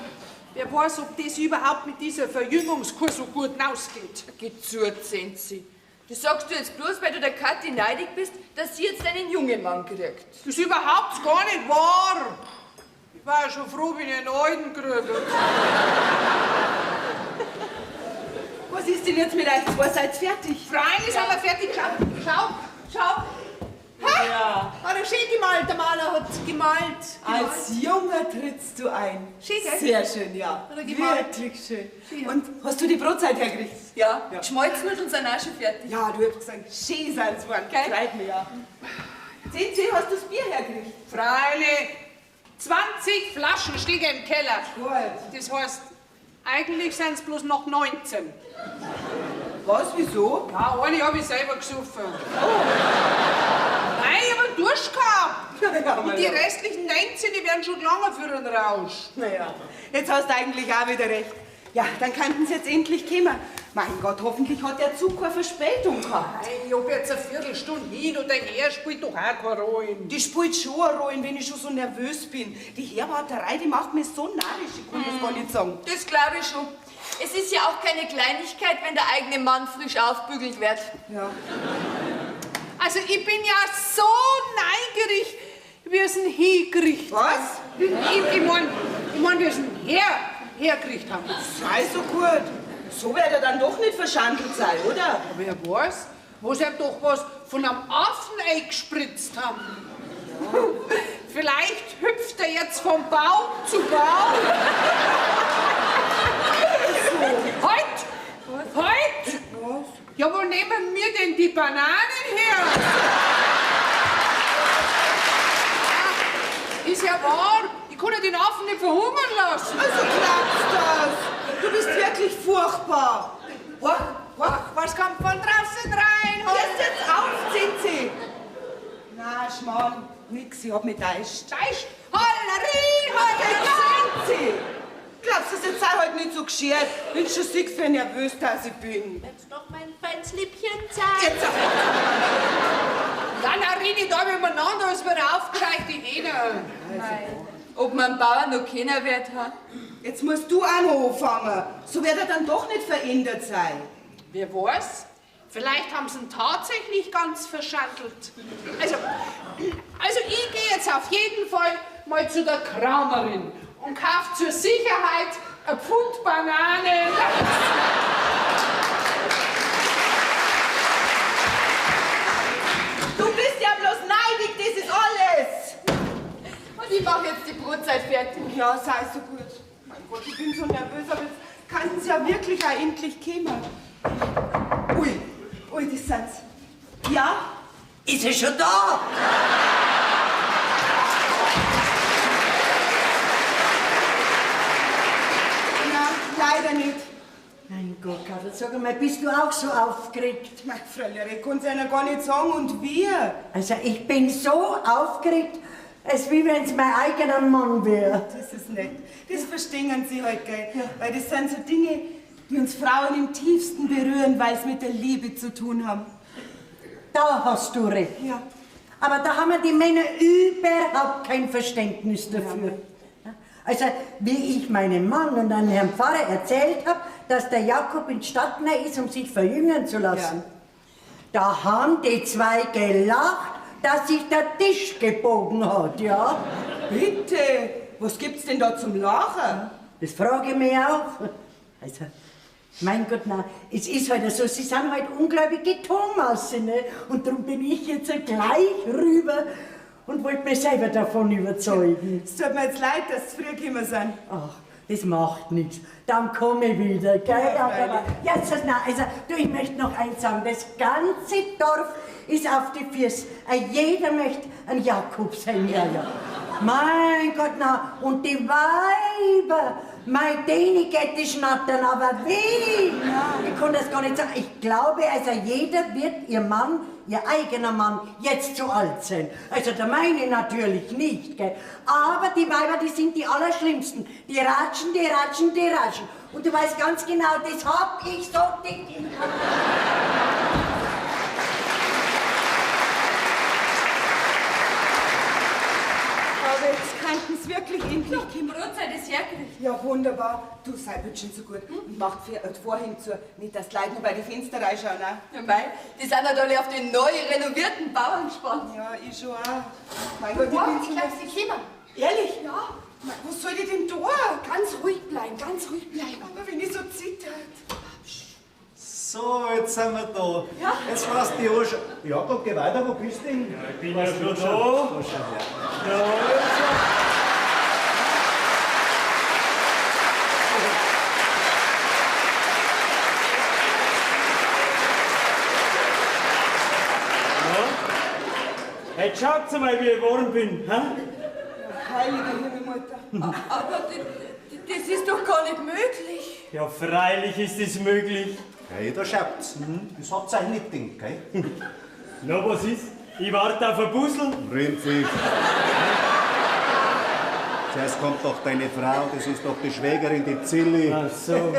wer weiß, ob das überhaupt mit dieser Verjüngungskur so gut hinausgeht. Geht zu, Zenzi. Das sagst du jetzt bloß, weil du der Kathi neidig bist, dass sie jetzt einen jungen Mann kriegt. Das ist überhaupt gar nicht wahr. Ich war ja schon froh, wenn ich einen alten kriege. Was ist denn jetzt mit euch zwei? Seid fertig? Freilich sind wir fertig. Schau, schau, schau. Ha? Ja. Hat er schön gemalt, der Maler hat gemalt. Als Junger trittst du ein. Schön, gell? Sehr schön, ja. Hat er gemalt. Wirklich schön. Und hast du die Brotzeit hergekriegt? Ja, ja. Die Schmalznudeln sind auch schon fertig. Ja, du hast gesagt, schön sind's geworden. Freut mich ja. Zenzi, hast du das Bier hergekriegt? Freilich, 20 Flaschen stehen im Keller. Gut. Das heißt, eigentlich sind es bloß noch 19. Was, wieso? Ja, eine habe ich selber gesoffen. Oh. Nein, ich hab einen Durst gehabt. Ja, Und die restlichen 19, die werden schon lange für den Rausch. Naja, jetzt hast du eigentlich auch wieder recht. Ja, dann könnten sie jetzt endlich kommen. Mein Gott, hoffentlich hat der Zug keine Verspätung gehabt. Nein, ob jetzt eine Viertelstunde hin oder her, spielt doch auch keine Rolle. Die spielt schon eine Rolle, wenn ich schon so nervös bin. Die Herwarterei, die macht mich so narrisch, ich kann das gar nicht sagen. Das glaube ich schon. Es ist ja auch keine Kleinigkeit, wenn der eigene Mann frisch aufbügelt wird. Ja. Also ich bin ja so neugierig, wie es ihn hingekriegt. Was? Ich mein, wie es ihn hergekriegt haben. Sei so gut. So wird er dann doch nicht verschandelt sein, oder? Wer weiß, wo sie ihm doch was von einem Affen eingespritzt haben. Ja. Vielleicht hüpft er jetzt vom Baum zu Baum. So. Halt! Halt! Was? Ja, wo nehmen wir denn die Bananen her? Ah, ist ja wahr, ich kann ja den Affen nicht verhungern lassen. Also glaubst das? Du bist wirklich furchtbar. Hoch, hoch, was kommt von draußen rein? Hörst jetzt auf, Zinzi! Na, Schmarrn, nix, ich hab mich täuscht. Täuscht? Hollerie, hollerie! Zinzi! Glaubst du, jetzt sei halt nicht so geschert, wenn du schon siehst, wie nervös dass ich bin? Jetzt noch mein feines Lippchen zeigen. Jetzt auf! Ja, na, rede ich da miteinander, als wäre aufgereicht die Hähne. Ob man Bauern noch keiner wird hat? Jetzt musst du auch noch anfangen. So wird er dann doch nicht verändert sein. Wer weiß? Vielleicht haben sie ihn tatsächlich ganz verschandelt. Also ich gehe jetzt auf jeden Fall mal zu der Kramerin und kaufe zur Sicherheit ein Pfund Bananen. Du bist ja bloß neidig, das ist alles. Und ich mache jetzt die Brotzeit fertig. Ja, sei so gut. Mein Gott, ich bin so nervös, aber jetzt könnten sie ja wirklich auch endlich kommen. Ui, ui, das sind's. Ja? Ist er schon da? Nein, leider nicht. Mein Gott, Karl, sag einmal, bist du auch so aufgeregt? Mein Fräulein, ich kann's einer gar nicht sagen. Und wir? Also, ich bin so aufgeregt, als wie wenn's mein eigener Mann wäre. Das ist nett. Das verstehen Sie halt, gell? Ja. Weil das sind so Dinge, die uns Frauen im tiefsten berühren, weil es mit der Liebe zu tun haben. Da hast du recht. Ja. Aber da haben die Männer überhaupt kein Verständnis dafür. Ja. Also, wie ich meinem Mann und einem Herrn Pfarrer erzählt habe, dass der Jakob in Stadtner ist, um sich verjüngen zu lassen, ja, da haben die zwei gelacht, dass sich der Tisch gebogen hat, ja. Bitte, was gibt's denn da zum Lachen? Das frage ich mich auch. Also, mein Gott, nein, es ist halt so, sie sind halt ungläubige Thomasse, ne? Und darum bin ich jetzt gleich rüber und wollte mich selber davon überzeugen. Es tut mir jetzt leid, dass Sie früh gekommen sind. Ach, das macht nichts. Dann komme ich wieder, gell? Ja, aber jetzt, nein, also, du, ich möchte noch eins sagen. Das ganze Dorf ist auf die Füße. Jeder möchte ein Jakob sein, ja, ja. Mein Gott, na, und die Weiber, mei, denen geht die Schnattern, aber wie? Ja. Ich kann das gar nicht sagen. Ich glaube, also jeder wird ihr Mann, ihr eigener Mann, jetzt zu alt sein. Also der meine natürlich nicht, gell? Aber die Weiber, die sind die Allerschlimmsten. Die ratschen, die ratschen, die ratschen. Und du weißt ganz genau, das hab ich so dick im Kopf. Jetzt könnten sie wirklich endlich kommen. Brotzeit ist hergerichtet. Ja, wunderbar. Du, sei bitte schön so gut. Und mach Vorhang zu. Nicht, dass die Leute noch bei den Fenstern reinschauen, ne? Ja, mei, die sind halt alle auf den neu renovierten Bauern gespannt. Ja, ich schon auch. Mein Gott, ich bin ich glaub, sie kommen. Ehrlich? Ja. Was soll ich denn da? Ganz ruhig bleiben, ganz ruhig bleiben. Aber wenn ich so zittert. So, jetzt sind wir da. Ja. Jetzt lass dich anschauen. Jakob, geh weiter, wo bist du denn? Ja, ich bin ja schon da. Ja, also. Ja. Jetzt schaut mal, wie ich geworden bin. Hä? Heilige Himmelmutter. Aber das ist doch gar nicht möglich. Ja, freilich ist es möglich. Hey, da schaut's. Das habt ihr euch nicht gedacht, gell? Na, was ist? Ich warte auf ein Busel. Rindviech. Zuerst kommt doch deine Frau, das ist doch die Schwägerin, die Zilli. Ach so.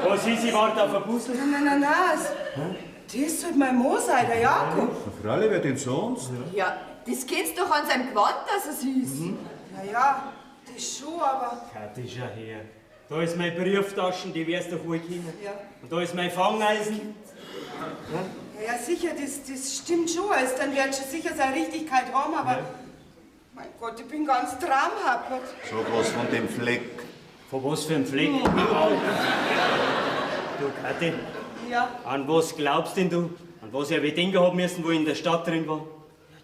Was ist? Ich warte auf ein Busel. Nein, nein, nein. Das sollte mein Mo sein, der Jakob. Na, freilich, wer denn sonst? Ja, das kennst du doch an seinem Gewand, dass es ist. Mhm. Na ja, das schon, aber... Kathi, schau her. Da ist meine Brieftaschen, die wirst du doch wohl kennen. Ja. Und da ist mein Fangeisen. Ja, ja, sicher, das stimmt schon. Also, dann wird schon sicher seine Richtigkeit haben, aber... Ja. Mein Gott, ich bin ganz traumhappert. Sag was von dem Fleck. Von was für einem Fleck? Du, Kathi. Ja. An was glaubst denn du? An was ich aber denken hab müssen, wo ich in der Stadt drin war? Ja,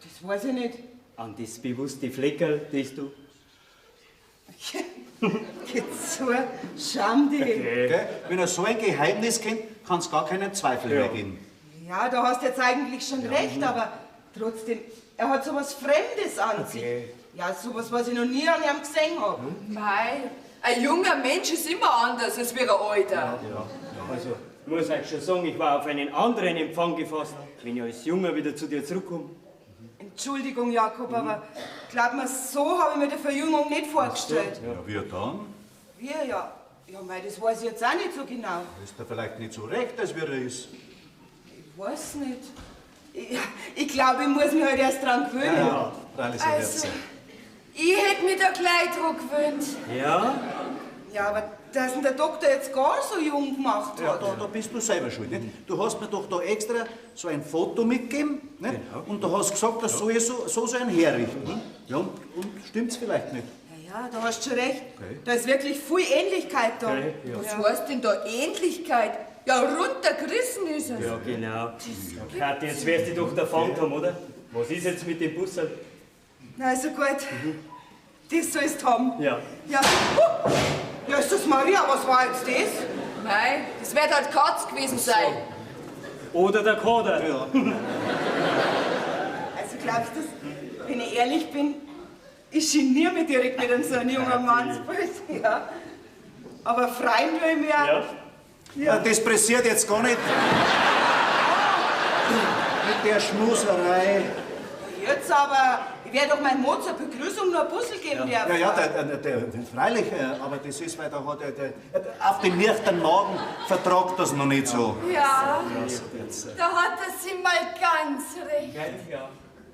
das weiß ich nicht. An das bewusste Fleckerl, das du. Geht so, scham dich. Okay. Wenn er so ein Geheimnis kennt, kann es gar keinen Zweifel mehr geben. Ja, da hast du jetzt eigentlich schon recht, aber trotzdem, er hat sowas Fremdes an sich. Ja, sowas, was ich noch nie an ihm gesehen hab. Mei, ein junger Mensch ist immer anders als wie ein alter. Ja. Also, ich muss euch schon sagen, ich war auf einen anderen Empfang gefasst, wenn ich als Junger wieder zu dir zurückkomme. Entschuldigung, Jakob, aber glaub mir, so habe ich mir die Verjüngung nicht vorgestellt. Ja, wie dann? Wir ja. Ja, mei, das weiß ich jetzt auch nicht so genau. Ist er vielleicht nicht so recht, als wie er ist? Ich weiß nicht. Ich glaube, ich muss mich halt erst dran gewöhnen. Ja, freilich so wird's Also, sein. ich hätte mich da gleich dran gewöhnt. Ja? Ja, aber dass ihn der Doktor jetzt gar so jung gemacht Ja, hat. da bist du selber schuld. Nicht? Du hast mir doch da extra so ein Foto mitgegeben, nicht? Genau. Und du hast gesagt, das soll ich so ein herrichten. Ja, und stimmt's vielleicht nicht? Ja, ja, da hast du schon recht. Okay. Da ist wirklich viel Ähnlichkeit da. Okay, ja. Was heißt denn da Ähnlichkeit? Ja, runtergerissen ist es. Ja, genau. Kathi, jetzt wirst du dich doch der Fang haben, oder? Was ist jetzt mit dem Busserl? Na, also gut. Das sollst du haben. Ja. Ja. Ja, ist das Maria, was war jetzt das? Mei, das wird halt Katz gewesen sein. Oder der Kader. Ja. Also glaubst du, wenn ich ehrlich bin, ich geniere mich direkt mit so einem jungen Mannsbild. Ja. Aber freuen will ich mich auch. Ja. Ja. Das pressiert jetzt gar nicht. Mit der Schmuserei. Jetzt aber, ich werde doch meinem Mann zur Begrüßung noch ein Puzzle geben dürfen. Ja, ja, der, freilich, aber das ist, weil da hat er, auf den nüchternen Magen vertragt das noch nicht so. Ja, So wird's. da hat er sie mal ganz recht. Gell? Ja.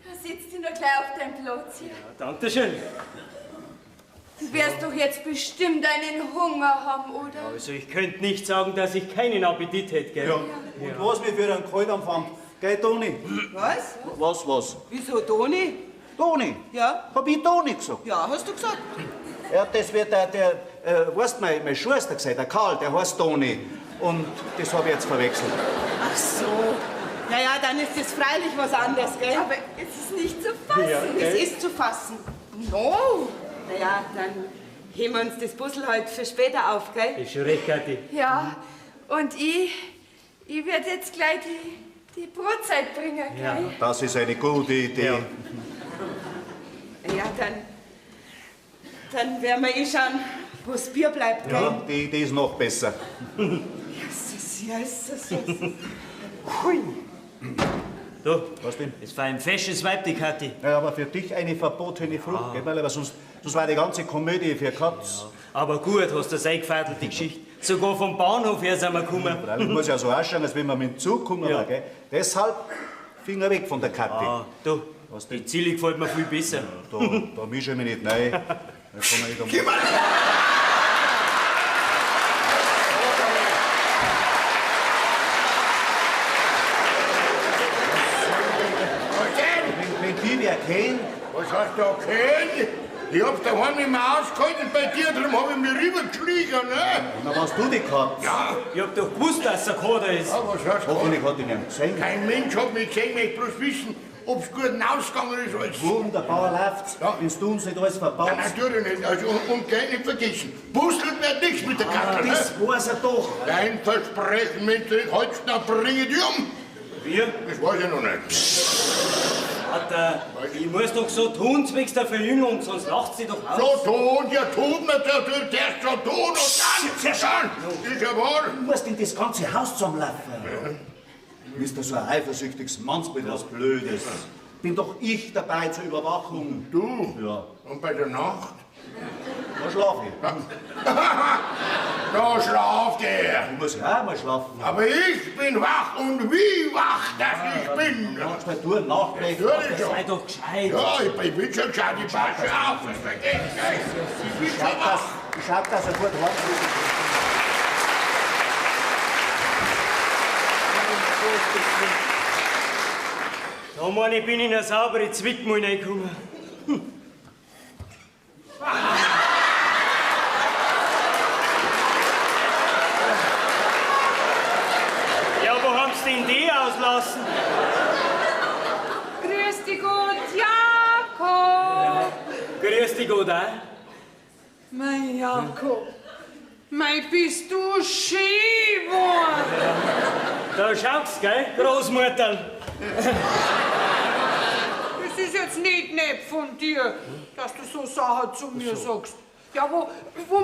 Da sitzt du noch gleich auf deinem Platz hier. Dankeschön. Du wirst doch jetzt bestimmt einen Hunger haben, oder? Also ich könnte nicht sagen, dass ich keinen Appetit hätte, gell? Ja. Und was mir für einen Kalt anfängt, gell, Toni? Was? Was? Wieso, Toni? Toni? Ja? Hab ich Toni gesagt? Ja, hast du gesagt. Ja, das wird der weißt du, mein Schuster gesagt, der Karl, der heißt Toni. Und das hab ich jetzt verwechselt. Ach so. Ja, ja, dann ist das freilich was anderes, gell? Aber es ist nicht zu fassen. Ja, Es ist zu fassen. No. Naja, dann heben wir uns das Puzzle halt für später auf, gell? Ist schon recht, Kathi. Ja, und ich werde jetzt gleich die Brotzeit bringen, gell? Ja. Das ist eine gute Idee. Ja. Ja, dann werden wir eh schauen, wo's Bier bleibt, gell? Ja, die Idee ist noch besser. Jesus, Jesus, Jesus. Hui. Du, Was denn? es war ein fesches Weib, die Kathi. Ja, aber für dich eine verbotene Frucht, gell? Weil aber sonst war die ganze Komödie für Katz. Ja. Aber gut, hast du das eingefadelt, die Geschichte. Sogar vom Bahnhof her sind wir gekommen. Freilich muss ja so ausschauen, als wenn wir mit dem Zug kommen, Ja. war, gell? Deshalb Finger weg von der Kathi. Ah, du, Was denn? die Zilli gefällt mir viel besser. Da mische ich mich nicht rein. Da kann man nicht um- Was denn? Wenn die wer kennt, Was hast du da kennt? Ich hab's daheim nicht mehr ausgehalten bei dir, darum hab ich mich rübergeschlichen, ne? na was du die Katz. Ja, Ich hab doch gewusst, dass es ein Kader ist. ja, was hast du? Hoffentlich hat ihn niemand gesehen. Kein Mensch hat mich gesehen, möchte bloß wissen, ob's gut ausgegangen ist alles. Wunderbar läuft's, Ja. wenn du uns nicht alles Ja, verbaust. natürlich nicht. Also, und gell, nicht vergessen, Busteln wird nichts mit der Karte, ne? Das weiß er doch. Dein Versprechen, wenn du nicht hältst, dann bring ich dich um. Wir? Das weiß ich noch nicht. Vater, ich muss doch so tun, zwecks der Verjüngung, sonst lacht sie doch aus. So tun, ja tun, natürlich erst so tun und dann, dann, ist ja wahr. Du musst in das ganze Haus zusammenlaufen. Du bist doch so ein eifersüchtiges Mannsbild, was Blödes. Bin doch ich dabei zur Überwachung. Du? Ja. Und bei der Nacht? Da schlaf ich. Da schlaft er. Ich muss ja auch mal schlafen. Aber ich bin wach und wie wach, dass ich bin. Manchmal du ein Nachblech. Natürlich schon. Sei doch gescheit. Ja, ich bin schon gescheit, ich passe auf, das vergeht gleich. Ich bin schon wach. Ich schau, dass er gut heimkommt. Da meine ich, bin ich in eine saubere Zwickmühle reingekommen. Grüß dich Gott auch. Mein Jakob, mei, bist du schön geworden. Da schaust, gell, Großmutter. Das ist jetzt nicht nett von dir, dass du so Sachen zu mir sagst. Ja, wo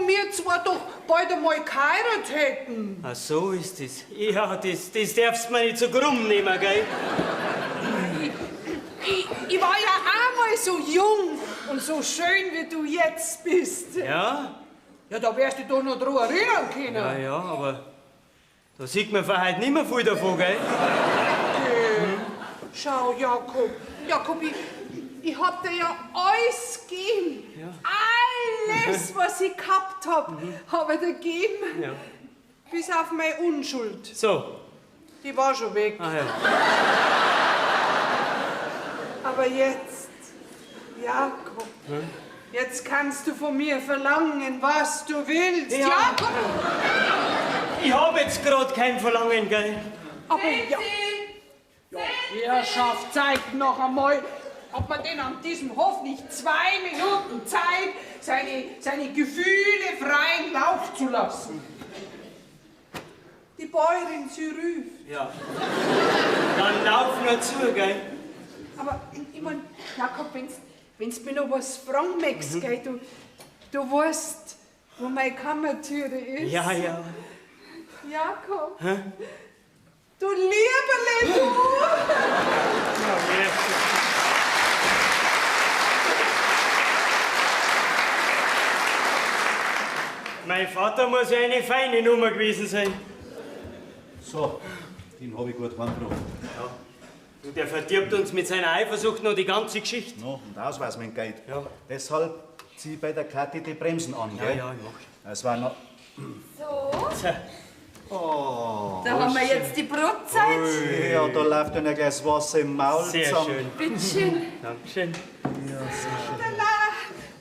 wir zwar doch bald einmal geheiratet hätten. Ach, so ist es. Ja, das darfst du mir nicht so krumm nehmen, gell? Ich war ja auch mal so jung und so schön, wie du jetzt bist. Ja? Ja, da wärst du doch noch dran erinnern können. Ja, ja, aber da sieht man von heute nicht mehr viel davon, gell? Okay. Schau, Jakob. Jakob, ich hab dir ja alles gegeben. Ja. Alles, was ich gehabt hab, hab ich dir gegeben. Ja. Bis auf meine Unschuld. So. Die war schon weg. Ah, ja. Aber jetzt, Jakob, jetzt kannst du von mir verlangen, was du willst. Ja. Jakob! Ich hab jetzt grad kein Verlangen, gell? Aber ja. Ja, Herrschaft, zeigt noch einmal, ob man denn an diesem Hof nicht 2 Minuten Zeit, seine Gefühle freien Lauf zu lassen. Die Bäuerin, sie ruft. Ja. Dann lauf nur zu, gell? Aber ich mein, Jakob, wenn's mir noch was fragen möchtest, gell, du weißt, wo meine Kammertüre ist. Ja, ja. Jakob. Hä? Du Lieberle, du! Ja, mein Vater muss ja eine feine Nummer gewesen sein. So, den hab ich gut heimgebracht. Ja. Und der verdirbt uns mit seiner Eifersucht noch die ganze Geschichte. No, und Ausweis mein Geld. Ja. Deshalb zieh ich bei der Kathi die Bremsen an, ja, gell? Ja, ich mach. Es war noch. So. Oh, da haben wir jetzt die Brotzeit. Ui, ja, da läuft dann ja gleich das Wasser im Maul sehr zusammen. Schön. Bitteschön. Dankeschön. Ja, sehr schön.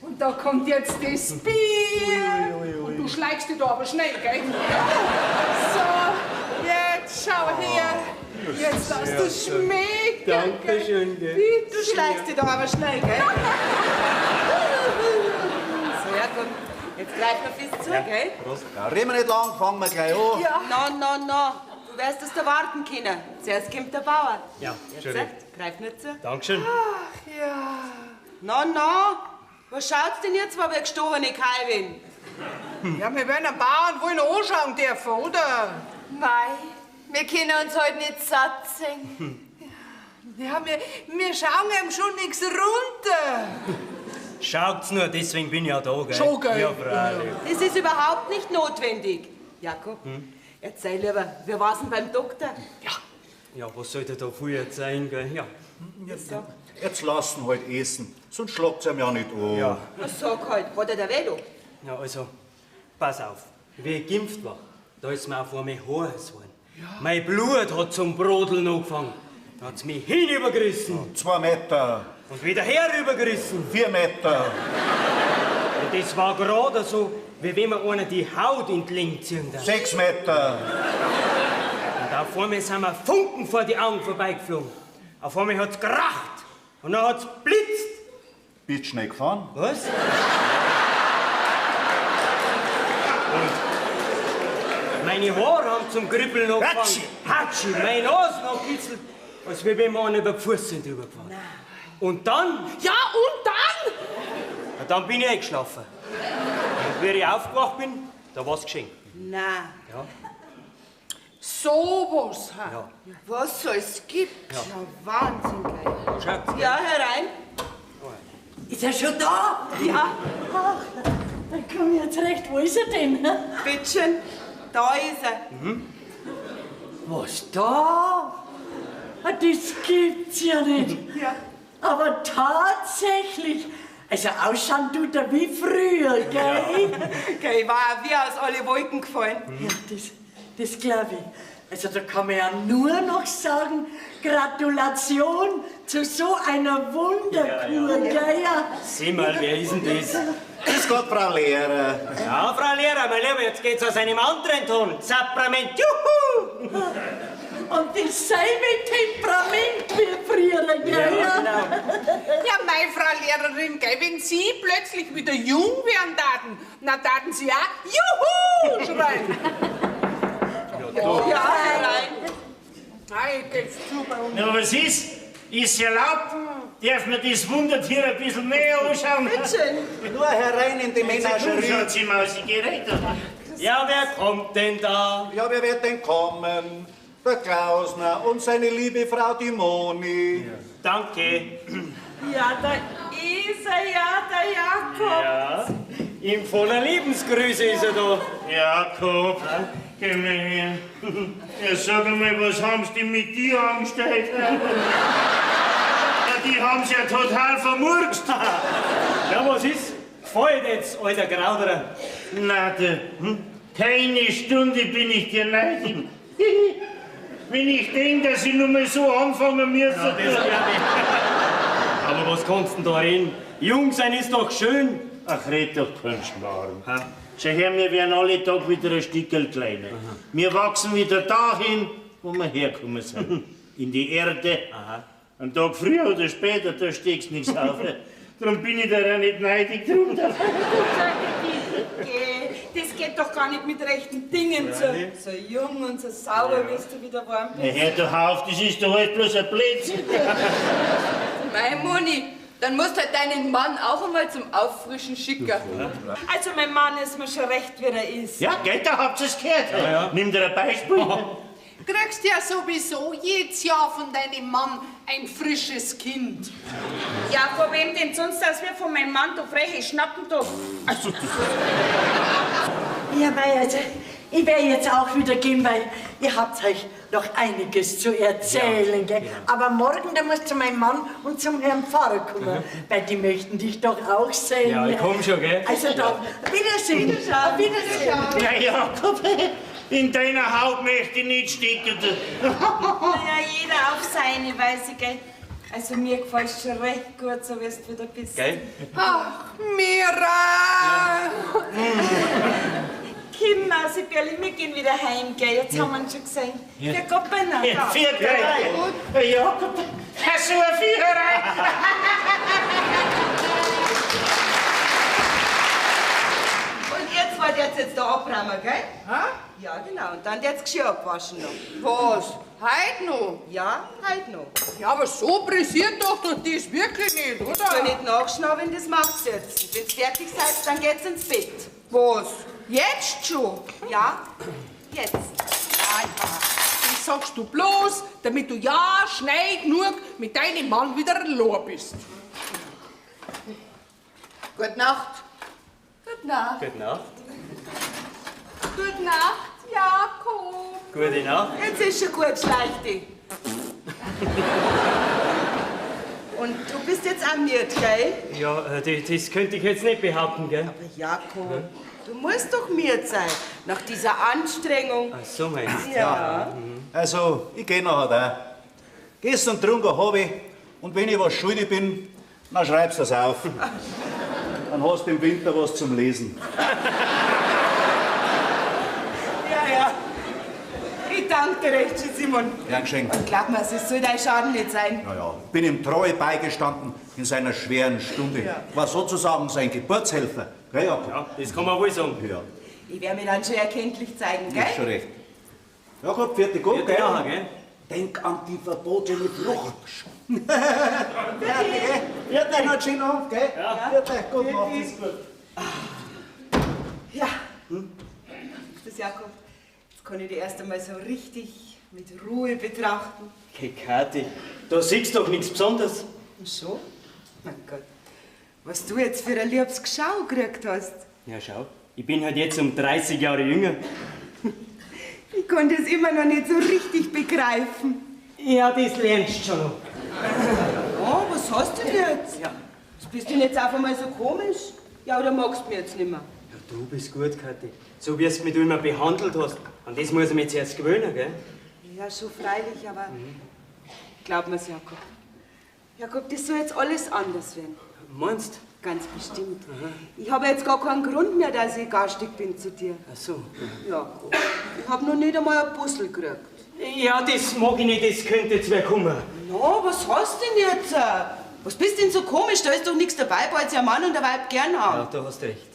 Und da kommt jetzt das Bier. Ui, ui, ui. Und du schlägst dich da aber schnell, gell? So, jetzt schau her. Jetzt lass du schmecken. Dankeschön, gell? Bitte. Du schlägst dich da aber schnell, gell? So, ja, komm. Jetzt greif noch fest zu, ja. gell? Prost. Ja, reden wir nicht lang, fangen wir gleich an. Ja. Na, na, na. Du wirst es da warten können. Zuerst kommt der Bauer. Ja, jetzt echt, greif nicht zu. Dankeschön. Ach ja. Na, na. Was schaut's denn jetzt, wo wir gestochene Kalbin? Ja, wir werden einen Bauern wohl noch anschauen dürfen, oder? Mei, wir können uns heute nicht satt sehen. Ja, wir schauen ihm schon nichts runter. Schaut's nur, deswegen bin ich ja da, gell? Schon, gell? Ja, freilich. Das ist überhaupt nicht notwendig. Jakob, erzähl lieber, wir waren beim Doktor. Ja. Ja, was soll denn da viel erzählen, gell? Ja. Jetzt lassen halt essen, sonst schlagt's ihm ja nicht an. Ja. Was sag halt, hat er der Velo? Ja, also, pass auf. Wie ich geimpft war, da ist mir auf einmal heiß geworden. Ja. Mein Blut hat zum Brodeln angefangen. Da hat's mich hinübergerissen. Ja, 2 Meter. Und wieder herübergerissen. 4 Meter. Und das war gerade so, wie wenn mir einer die Haut in die Länge ziehen darf. 6 Meter. Und auf einmal sind mir Funken vor die Augen vorbeigeflogen. Auf einmal hat's geracht. Und dann hat's blitzt. Bist schnell gefahren? Was? Und meine Haare haben zum Kribbeln angefangen. Hatschi! Meine Nase hat gekitzelt, als wenn wir einer über die Fuß sind drüber gefahren. Und dann? Ja, und dann? Ja, dann bin ich eingeschlafen. Und wie ich aufgewacht bin, da war's geschenkt. Nein. Ja. So was, ha? Ja. Was es gibt. Ja. Ja, Wahnsinn, gell? Schaut's, ja, herein. Ist er schon da? Ja. Ach, dann komm ich jetzt recht. Wo ist er denn? Bittschön, da ist er. Mhm. Was da? Das gibt's ja nicht. Ja. Aber tatsächlich, also ausschauen tut er wie früher, gell? Ja. Gell, ich war auch wie aus alle Wolken gefallen. Ja, das glaub ich. Also da kann man ja nur noch sagen, Gratulation zu so einer Wunderkur, ja, ja. gell? Ja. Sieh mal, wer ist denn das? Grüß Gott, Frau Lehrer. Ja, Frau Lehrer, mein Lieber, jetzt geht's aus einem anderen Ton. Saprament, juhu! Und dasselbe Temperament wie früher, gell? Ja, genau. Ja, mei, Mei, Frau Lehrerin, gell, wenn Sie plötzlich wieder jung werden taten, na taten Sie auch Juhu schreien. Ja, herein. Nein, geht's zu bei uns. Na, was ist? Ist erlaubt? Darf man das Wundertier ein bisschen näher anschauen? Bitteschön. Nur herein in die Menagerie. Schaut sie mal, sie geht Ja, wer kommt denn da? Ja, wer wird denn kommen? Der Klausner und seine liebe Frau, die Moni. Ja. Danke. Ja, da ist er ja, der Jakob. Ja, in voller Lebensgrüße ist er da. Jakob, geh mal her. Ja, sag einmal, was haben sie denn mit dir angestellt? Ja, die haben's ja total vermurkst. Ja, was ist? Gefällt jetzt, alter Grauderer? Na, du, keine Stunde bin ich dir neidig. Wenn ich denke, dass ich nur mal so anfangen müsste. Ja, das glaub ich. Aber was kannst du denn da reden? Jung sein ist doch schön. Ach, red doch keinen Schmarrn. Schau her, wir werden alle Tag wieder ein Stickerl kleiner. Aha. Wir wachsen wieder dahin, wo wir hergekommen sind. In die Erde. Aha. Einen Tag früher oder später, da steckst nichts auf. Darum bin ich da ja nicht neidig drunter. Das geht doch gar nicht mit rechten Dingen zu. So jung und so sauber, wie du wieder warm bist. Na, hör doch auf, das ist doch alles bloß ein Blödsinn. Mei, Moni, dann musst du halt deinen Mann auch einmal zum Auffrischen schicken. Also mein Mann ist mir schon recht, wie er ist. Ja, gell, da habt ihr's gehört. Ja, ja. Nimm dir ein Beispiel. Kriegst ja sowieso jedes Jahr von deinem Mann ein frisches Kind. Ja, von wem denn sonst, als wir von meinem Mann, du freche Schnappen, du. Also, ja, mei, also, ich werde jetzt auch wieder gehen, weil ihr habt euch noch einiges zu erzählen, ja, gell? Ja. Aber morgen, da musst du zu meinem Mann und zum Herrn Pfarrer kommen, weil die möchten dich doch auch sehen. Ja, ich komm schon, gell? Also dann, Wiedersehen. Wiedersehen. Wiedersehen. Ja, Jakob, in deiner Haut möchte ich nicht stecken. Ja, jeder auf seine Weise, gell? Also mir gefällt's schon recht gut, so wie du wieder bist. Gell? Ach, Mira! Ja. Komm, Mausibärli, wir gehen wieder heim, gell? Jetzt haben wir ihn schon gesehen. Ja. Der Gott beinahe. Ja, viert euch. Jakob, hast du eine Viererei? Und ihr zwei werdet jetzt da abräumen, gell? Hä? Ja, genau. Und dann wird's Geschirr abwaschen noch. Was? Heute noch? Ja, heute noch. Ja, aber so pressiert doch das wirklich nicht, oder? Ich soll nicht nachschnauben, das macht's jetzt. Und wenn's fertig seid, dann geht's ins Bett. Was? Jetzt schon? Ja, jetzt. Ja, das sagst du bloß, damit du ja schnell genug mit deinem Mann wieder allein bist. Gute Nacht. Gute Nacht. Gute Nacht. Gute Nacht, Jakob. Gute Nacht. Jetzt ist schon gut, schleich dich. Und du bist jetzt auch müde, gell? Ja, das könnte ich jetzt nicht behaupten, gell? Aber Jakob, du musst doch müde sein, nach dieser Anstrengung. Ach so meinst du? Ja. Ja. Also, ich geh nachher da. Gestern getrunken hab ich, und wenn ich was schuldig bin, dann schreibst du das auf. Dann hast du im Winter was zum Lesen. Ja, ja. Ich danke dir recht schön, Simon. Gern geschenkt. Und glaub mir, es soll dein Schaden nicht sein. Ja, ja. Bin ihm treu beigestanden in seiner schweren Stunde. Ja. War sozusagen sein Geburtshelfer. Gell, Jakob? Ja, das kann man wohl sagen. Ja. Ich werde mir dann schon erkenntlich zeigen, gell? Ist schon recht. Jakob, vierte gut, gell? Nachher, gell? Denk an die verbotene Frucht. Vierte, gell? Vierte, noch schön auf, gell? Ja. Vierte, gut, macht es gut. Ja. Das Jakob, jetzt kann ich dich erst einmal so richtig mit Ruhe betrachten. Okay, Kathi, da siehst du doch nichts Besonderes. Und schon? Mein Gott, was du jetzt für ein liebes Geschau gekriegt hast. Ja, schau, ich bin halt jetzt um 30 Jahre jünger. Ich konnte es immer noch nicht so richtig begreifen. Ja, das lernst du schon noch. Oh, was hast du denn jetzt? Ja. Was bist du denn jetzt auf einmal so komisch? Ja, oder magst du mich jetzt nicht mehr? Ja, du bist gut, Kathi. So wie du mich immer behandelt hast. An das muss ich mich zuerst gewöhnen, gell? Ja, schon freilich, aber glaub mir's, Jakob. Jakob, das soll jetzt alles anders werden. Meinst du? Ganz bestimmt. Ich habe jetzt gar keinen Grund mehr, dass ich garstig bin zu dir. Ach so. Jakob, ich habe noch nicht einmal ein Puzzle gekriegt. Ja, das mag ich nicht, das könnte jetzt wer kommen. Na, was hast du denn jetzt? Was bist denn so komisch? Da ist doch nichts dabei, weil sie ein Mann und ein Weib gern haben. Ja, du hast recht.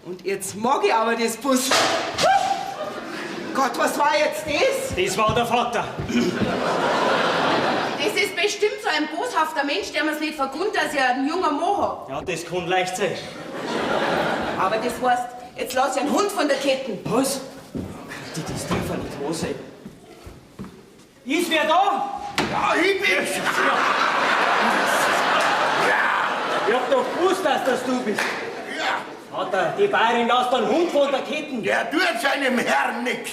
Und jetzt mag ich aber das Puzzle. Gott, was war jetzt das? Das war der Vater. Das ist bestimmt so ein boshafter Mensch, der mir's nicht vergönnt, dass ich einen jungen Mann hab. Ja, das kann leicht sein. Aber das heißt, jetzt lass ich einen Hund von der Kette. Was? Das darf ja nicht wahr sein. Ist wer da? Ja, ich bin's. Ja. Ich hab doch gewusst, dass das du bist. Ja. Vater, die Bayerin lässt einen Hund von der Kette. Der tut seinem Herrn nix.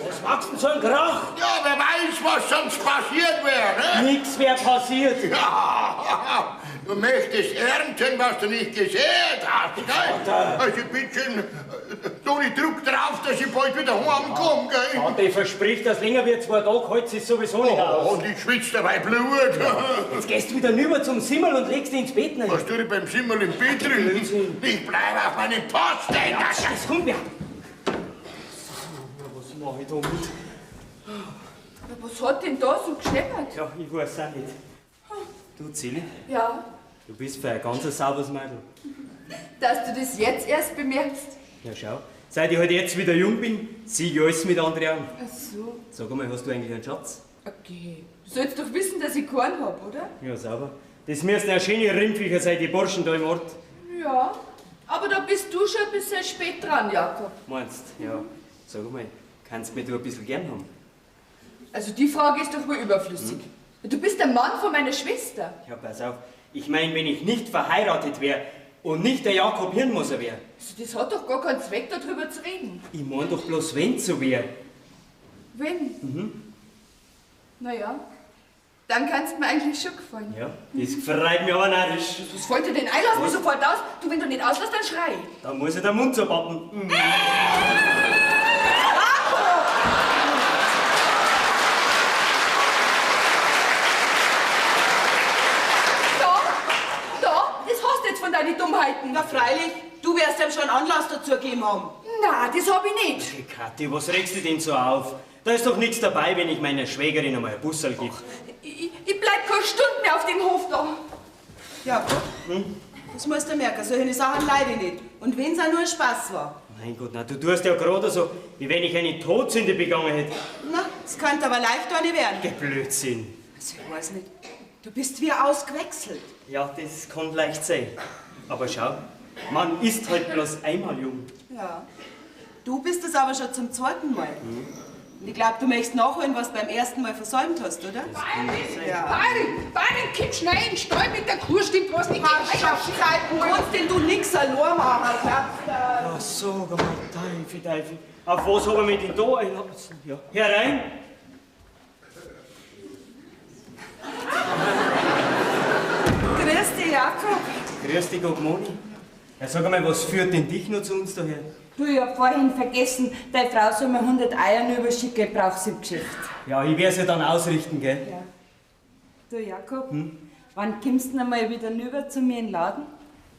Was machst denn so einen Krach? Ja, wer weiß, was sonst passiert wäre, ne? Nix wär passiert. Ja, du möchtest ernten, was du nicht gesät hast, gell? Vater. Also bitte, tu nicht Druck drauf, dass ich bald wieder heimkomme, gell? Vater, ich versprich, dass länger wie 2 Tage hält es sowieso nicht aus. Und ich schwitze dabei Blut. Jetzt gehst du wieder rüber zum Simmel und legst dich ins Bett rein. Was tue ich beim Simmel im Bett drin? Ich bleibe auf meinem Posten. Ja, das kommt mir. Was mach ich da mit? Ja, was hat denn da so gescheppert? Ja, ich weiß auch nicht. Du, Zilli? Ja? Du bist für ein ganz sauberes Mädel. Dass du das jetzt erst bemerkst. Ja, schau. Seit ich halt jetzt wieder jung bin, zieh ich alles mit anderen an. Ach so. Sag einmal, hast du eigentlich einen Schatz? Okay. Du sollst doch wissen, dass ich keinen hab, oder? Ja, sauber. Das müssen ja schöne Rindviecher sein, die Burschen da im Ort. Ja, aber da bist du schon ein bisschen spät dran, Jakob. Meinst? Ja. Sag einmal, kannst du mich du ein bisschen gern haben? Also die Frage ist doch wohl überflüssig. Hm? Du bist der Mann von meiner Schwester. Ja, pass auf. Ich mein, wenn ich nicht verheiratet wäre und nicht der Jakob Hirnmoser wäre. Also das hat doch gar keinen Zweck, darüber zu reden. Ich mein doch bloß, wenn so wäre. Wenn? Mhm. Naja, dann kannst du mir eigentlich schon gefallen. Ja, das freut mich aber narrisch. Was fällt dir denn ein? Lass mich sofort aus. Du, wenn du nicht auslässt, dann schrei. Dann muss ich den Mund zupappen. Mhm. Von deinen Dummheiten. Na freilich, du wirst ihm schon Anlass dazu gegeben haben. Na, das hab ich nicht. Okay, Kathi, was regst du denn so auf? Da ist doch nichts dabei, wenn ich meiner Schwägerin einmal ein Busserl gebe. Ich bleib keine Stunde mehr auf dem Hof da. Jakob, das musst du merken, solche Sachen leide ich nicht. Und wenn's auch nur ein Spaß war. Mein Gott, na, du tust ja gerade so, wie wenn ich eine Todsünde begangen hätte. Na, das könnte aber leicht eine werden. Geh Blödsinn. Also, ich weiß nicht. Du bist wie ausgewechselt. Ja, das kann leicht sein. Aber schau, man ist halt bloß einmal jung. Ja. Du bist es aber schon zum zweiten Mal. Mhm. Und ich glaub, du möchtest nachholen, was du beim ersten Mal versäumt hast, oder? Bayerin, ja. Bayerin, Bayerin, komm schnell in den Stall mit der Kuh, stimmt was nicht. Herrschaftszeiten, kannst denn du nix allein machen, glaubst du? Ja, sag einmal, Teufel, Teufel. Auf was hab ich mich denn da einlassen? Ja. Herein! Grüß dich, Jakob. Grüß dich, Gott, Moni. Ja, sag einmal, was führt denn dich noch zu uns daher? Du, ich hab vorhin vergessen, deine Frau soll mir 100 Eier überschicken, ich brauch's im Geschäft. Ja, ich werd's ja dann ausrichten, gell? Ja. Du, Jakob, wann kommst du denn einmal wieder rüber zu mir in den Laden?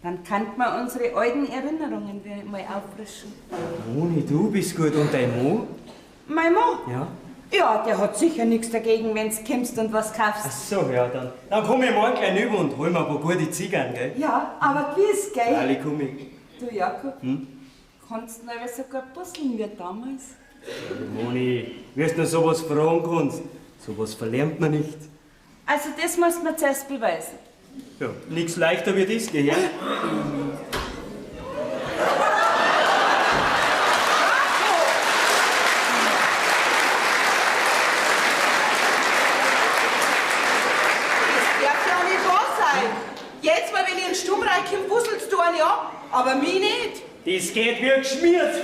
Dann kann man unsere alten Erinnerungen wieder mal auffrischen. Moni, du bist gut. Und dein Mo? Mein Mo? Ja. Ja, der hat sicher nichts dagegen, wenn's kommst und was kaufst. Ach so, ja, dann komm ich morgen gleich rüber und hol mir ein paar gute Zigarren, gell? Ja, aber gewiss, gell? Freilich komm ich. Du, Jakob, kannst du noch sogar puzzeln wie damals? Moni, wirst du sowas fragen kannst, sowas verlernt man nicht. Also das musst du mir zuerst beweisen. Ja, nix leichter wie das, gell? Ja? Aber mich nicht. Das geht wie geschmiert.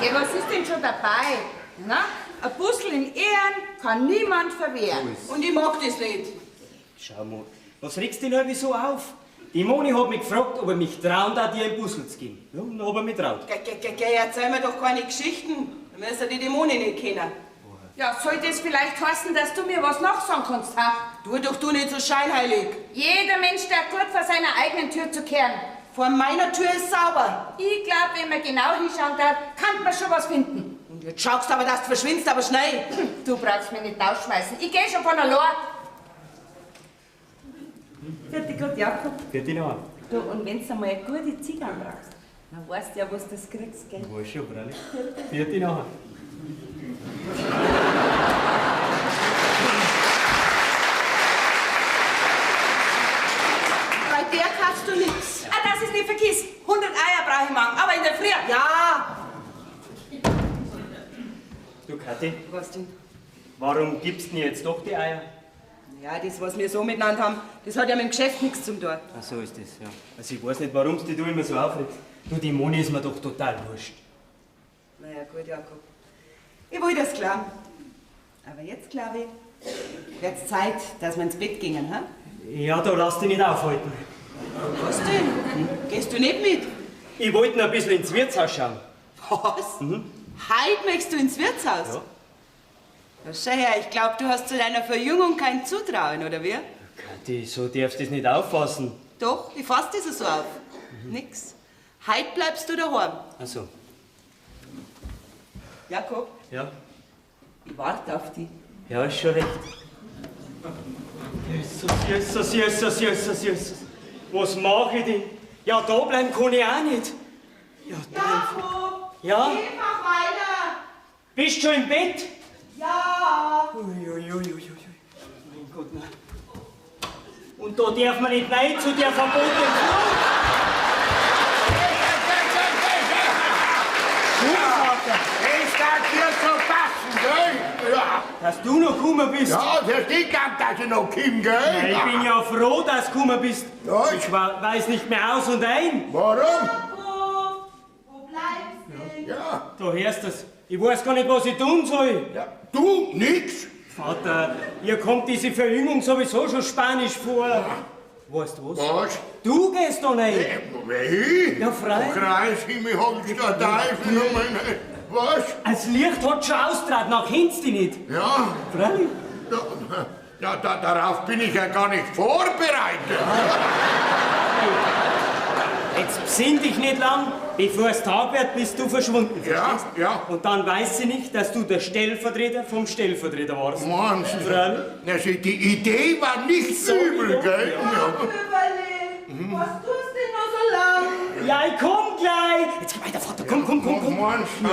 Ja, was ist denn schon dabei? Na, ein Puzzle in Ehren kann niemand verwehren. Und ich mag das nicht. Schau mal, was regst du denn irgendwie so auf? Die Moni hat mich gefragt, ob ich mich trauen darf, dir ein Puzzle zu geben. Ja, und dann hab ich mich traut. Geh, erzähl mir doch keine Geschichten. Dann wirst du die Moni nicht kennen. Ja, soll das vielleicht heißen, dass du mir was nachsagen kannst, ha? Tu doch du nicht so scheinheilig. Jeder Mensch, der gut vor seiner eigenen Tür zu kehren. Vor meiner Tür ist sauber. Ich glaub, wenn man genau hinschauen darf, kann man schon was finden. Und jetzt schaust du aber, dass du verschwindest, aber schnell. Du brauchst mich nicht rausschmeißen. Ich geh schon von allein. Vierte Gott, Jakob. Vierte noch. Du, und wenn du einmal eine gute Zigarre brauchst, dann weißt du ja, was du das kriegst, gell? Weiß schon, freilich. Vierte nachher. Bei der kaufst du nix. Ah, dass ich's nicht vergiss. 100 Eier brauche ich morgen, aber in der Früh. Ja! Du, Kathi, Was denn? warum gibst du denn jetzt doch die Eier? Ja, das, was wir so miteinander haben, das hat ja mit dem Geschäft nichts zu tun. Ach, so ist das, ja. Also ich weiß nicht, warum du dich immer so aufregst. Du, die Moni ist mir doch total wurscht. Na ja, gut, Jakob. Ich wollte das glauben. Aber jetzt, glaube ich, wird's Zeit, dass wir ins Bett gingen, hä? Ja, da lass dich nicht aufhalten. Was denn? Gehst du nicht mit? Ich wollte noch ein bisschen ins Wirtshaus schauen. Was? Heute möchtest du ins Wirtshaus? Ja. Na, schau her, ich glaube, du hast zu deiner Verjüngung kein Zutrauen, oder wie? Kathi, so darfst du das nicht auffassen. Doch, ich fass das so auf. Nix. Heute bleibst du daheim. Ach so, Jakob, ja. ich warte auf dich. Ja, ist schon recht. Jesus, Jesus, Jesus, Jesus, Jesus. Was mache ich denn? Ja, da bleiben kann ich auch nicht. Ja, Jakob! Ja? Geh mach weiter! Bist schon im Bett? Ja! Ui, ui, ui, ui, ui. Mein Gott, nein. Und da darf man nicht rein zu der verbotenen Frucht. Es darf dir so passen, gell? Ja. Dass du noch gekommen bist. Ja, das ist geglaubt, dass ich noch komme, gell? Ja, ich bin ja froh, dass du gekommen bist. Ja, Ich weiß nicht mehr aus und ein. Warum? Jakob! Wo bleibst du? Ja. Da hörst du's. Ich weiß gar nicht, was ich tun soll. Ja. Du, nix. Vater, ihr kommt diese Verjüngung sowieso schon spanisch vor. Weißt du was? Was? Du gehst da rein. Wer ich? Ja, frei. Kreis, Himmel, hab ich da Teufel um meine... Was? Das Licht hat schon austraten, nach kennst dich nicht. Ja. Freilich. Ja, da, darauf bin ich ja gar nicht vorbereitet. Jetzt besinn dich nicht lang, bevor es Tag wird, bist du verschwunden. Ja, verstehst? ja. Und dann weiß sie nicht, dass du der Stellvertreter vom Stellvertreter warst. Meinst du? Freilich. Also, die Idee war nicht So, übel, ja. gell? Ja. Überle, was tust du denn noch so lang? Ja, ich komm gleich. Jetzt geh weiter, Vater. Komm, komm, komm, komm. Meinst du?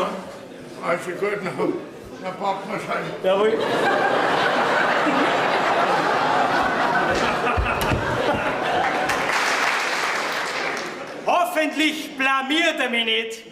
Also gut, dann packen wir's halt. Jawohl. Hoffentlich blamiert er mich nicht.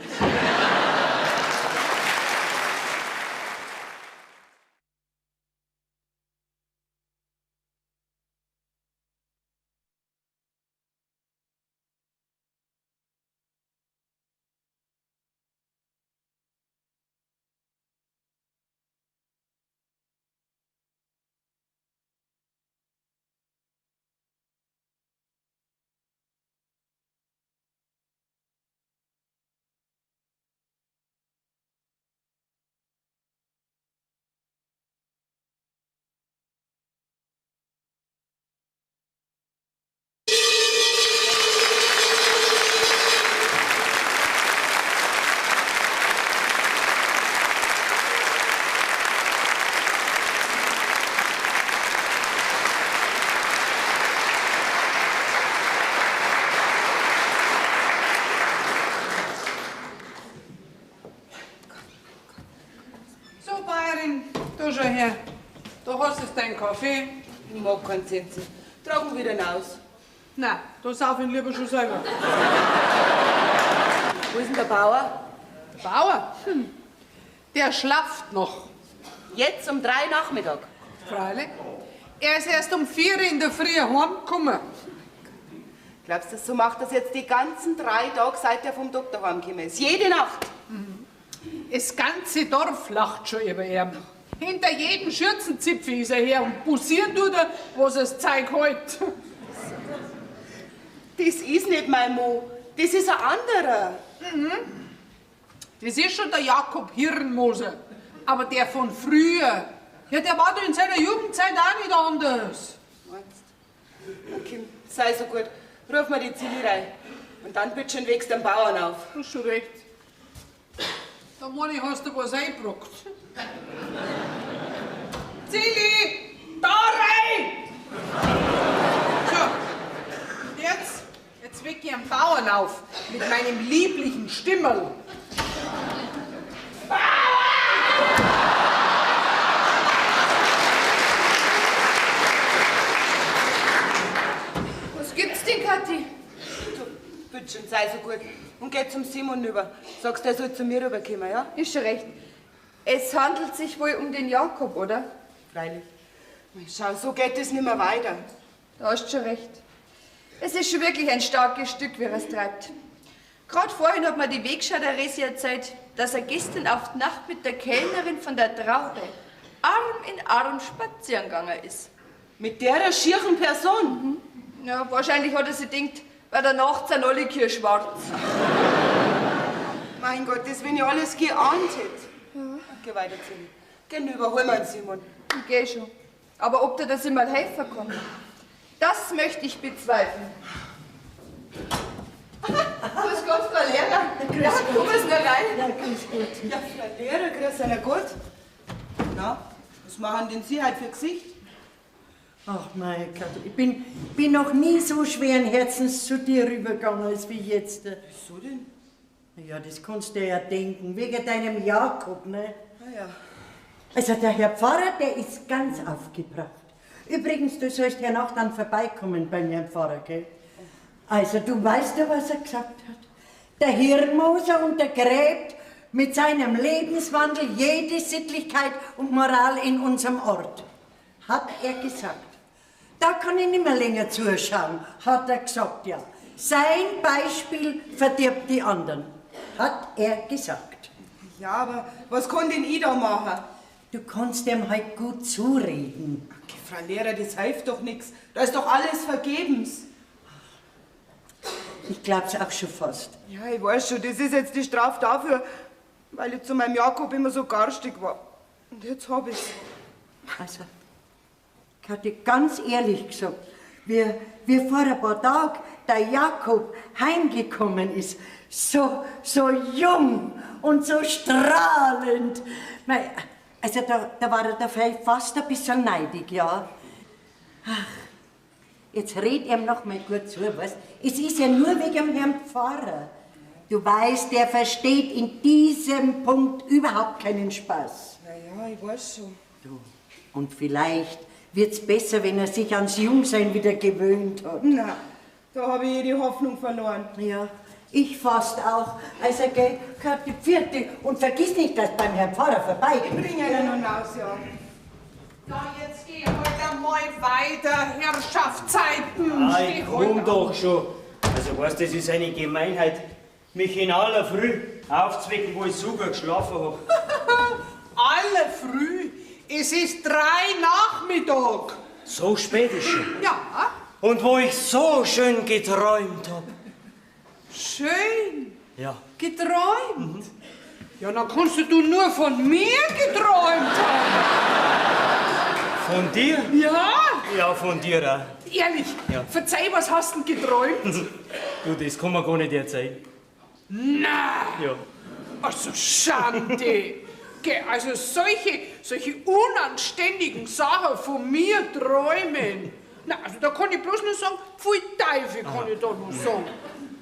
So, Bayerin, du schau her. Da hast du deinen Kaffee. Ich mag keinen Zinsen. Tragen wieder hinaus. Na, da sauf ihn lieber schon selber. Wo ist denn der Bauer? Der Bauer? Der schlaft noch. Jetzt um 3 Nachmittag. Freilich. Er ist erst um 4 in der Früh heimgekommen. Glaubst du, so macht das jetzt die ganzen 3 Tage, seit er vom Doktor heimgekommen ist? Jede Nacht. Das ganze Dorf lacht schon über ihn. Hinter jedem Schürzenzipfel ist er her und bussieren tut er, was das Zeug hält. Das ist nicht mein Mo. Das ist ein anderer. Mhm. Das ist schon der Jakob Hirnmoser. Aber der von früher, ja, der war doch in seiner Jugendzeit auch nicht anders. Meinst du? Okay, sei so gut. Ruf mal die Zilli rein. Und dann bitte schön wächst den Bauern auf. Du hast schon recht. Da meine ich, hast du was eingebrockt. Zilli, da rein! So, hinauf mit meinem lieblichen Stimmerl. Was gibt's denn, Kathi? Du, bitte schön, sei so gut. Und geh zum Simon rüber. Sagst, er soll zu mir rüberkommen, ja? Ist schon recht. Es handelt sich wohl um den Jakob, oder? Freilich. Schau, so geht es nicht mehr weiter. Da hast schon recht. Es ist schon wirklich ein starkes Stück, wie er es treibt. Gerade vorhin hat mir die Wegscheider Resi erzählt, dass er gestern auf die Nacht mit der Kellnerin von der Traube Arm in Arm spazieren gegangen ist. Mit der schieren Person? Mhm. Ja, wahrscheinlich hat er sich gedacht, weil danach sind alle Kühe schwarz. Mein Gott, das wenn ich alles geahnt hätte. Ja. Geh weiter, Zilli. Geh rüber, hol mal den Simon. Ich geh schon. Aber ob dir das immer helfen kann, das möchte ich bezweifeln. Grüß Gott, Frau Lehrer. Grüß ja, Gott. Kommen Sie nur rein. Ja, grüß Gott. Ja, Frau Lehrer, grüß Ihnen Gott. Na, was machen denn Sie heute für Gesicht? Ach mein Gott, ich bin noch nie so schweren Herzens zu dir rübergegangen, als wie jetzt. Wieso denn? Ja, das kannst du ja denken, wegen deinem Jakob, ne? Ah ja. Also der Herr Pfarrer, der ist ganz aufgebracht. Übrigens, du sollst hernach dann vorbeikommen beim Herrn Pfarrer, gell? Also du weißt ja, was er gesagt hat. Der Hirnmoser untergräbt mit seinem Lebenswandel jede Sittlichkeit und Moral in unserem Ort. Hat er gesagt. Da kann ich nicht mehr länger zuschauen, hat er gesagt, ja. Sein Beispiel verdirbt die anderen, hat er gesagt. Ja, aber was kann denn ich da machen? Du kannst ihm halt gut zureden. Okay, Frau Lehrer, das hilft doch nichts. Da ist doch alles vergebens. Ich glaub's auch schon fast. Ja, ich weiß schon, das ist jetzt die Strafe dafür, weil ich zu meinem Jakob immer so garstig war. Und jetzt hab ich's. Also, Kathi, ganz ehrlich gesagt, wie vor ein paar Tagen der Jakob heimgekommen ist, so jung und so strahlend. Mei, also da war er da vielleicht fast ein bisschen neidig, ja. Ach, jetzt red ihm noch mal gut zu, weißt? Es ist ja nur wegen dem Herrn Pfarrer. Du weißt, der versteht in diesem Punkt überhaupt keinen Spaß. Na ja, ich weiß schon. Du, und vielleicht wird's besser, wenn er sich ans Jungsein wieder gewöhnt hat. Na, da habe ich die Hoffnung verloren. Ja, ich fast auch. Also geh, Kathi, Pfiat und vergiss nicht, dass beim Herrn Pfarrer vorbei. Ich bringe ihn noch raus, ja. Na, jetzt geh heute einmal weiter, Herrschaftszeiten. Ah, ich komm doch schon. Also weißt du, das ist eine Gemeinheit, mich in aller Früh aufzuwecken, wo ich so gut geschlafen hab. Aller Früh? Es ist 3 Nachmittag. So spät ist schon. Ja. Und wo ich so schön geträumt hab. Schön? Ja. Geträumt? Mhm. Ja, dann kannst du nur von mir geträumt haben. Von dir? Ja. Ja, von dir auch. Ehrlich? Ja. Verzeih, was hast du denn geträumt? Du, das kann man gar nicht erzählen. Na! Ja. Also Schande! Geh, also solche unanständigen Sachen von mir träumen. Na, also da kann ich bloß nur sagen, pfui Teufel kann ich da nur sagen.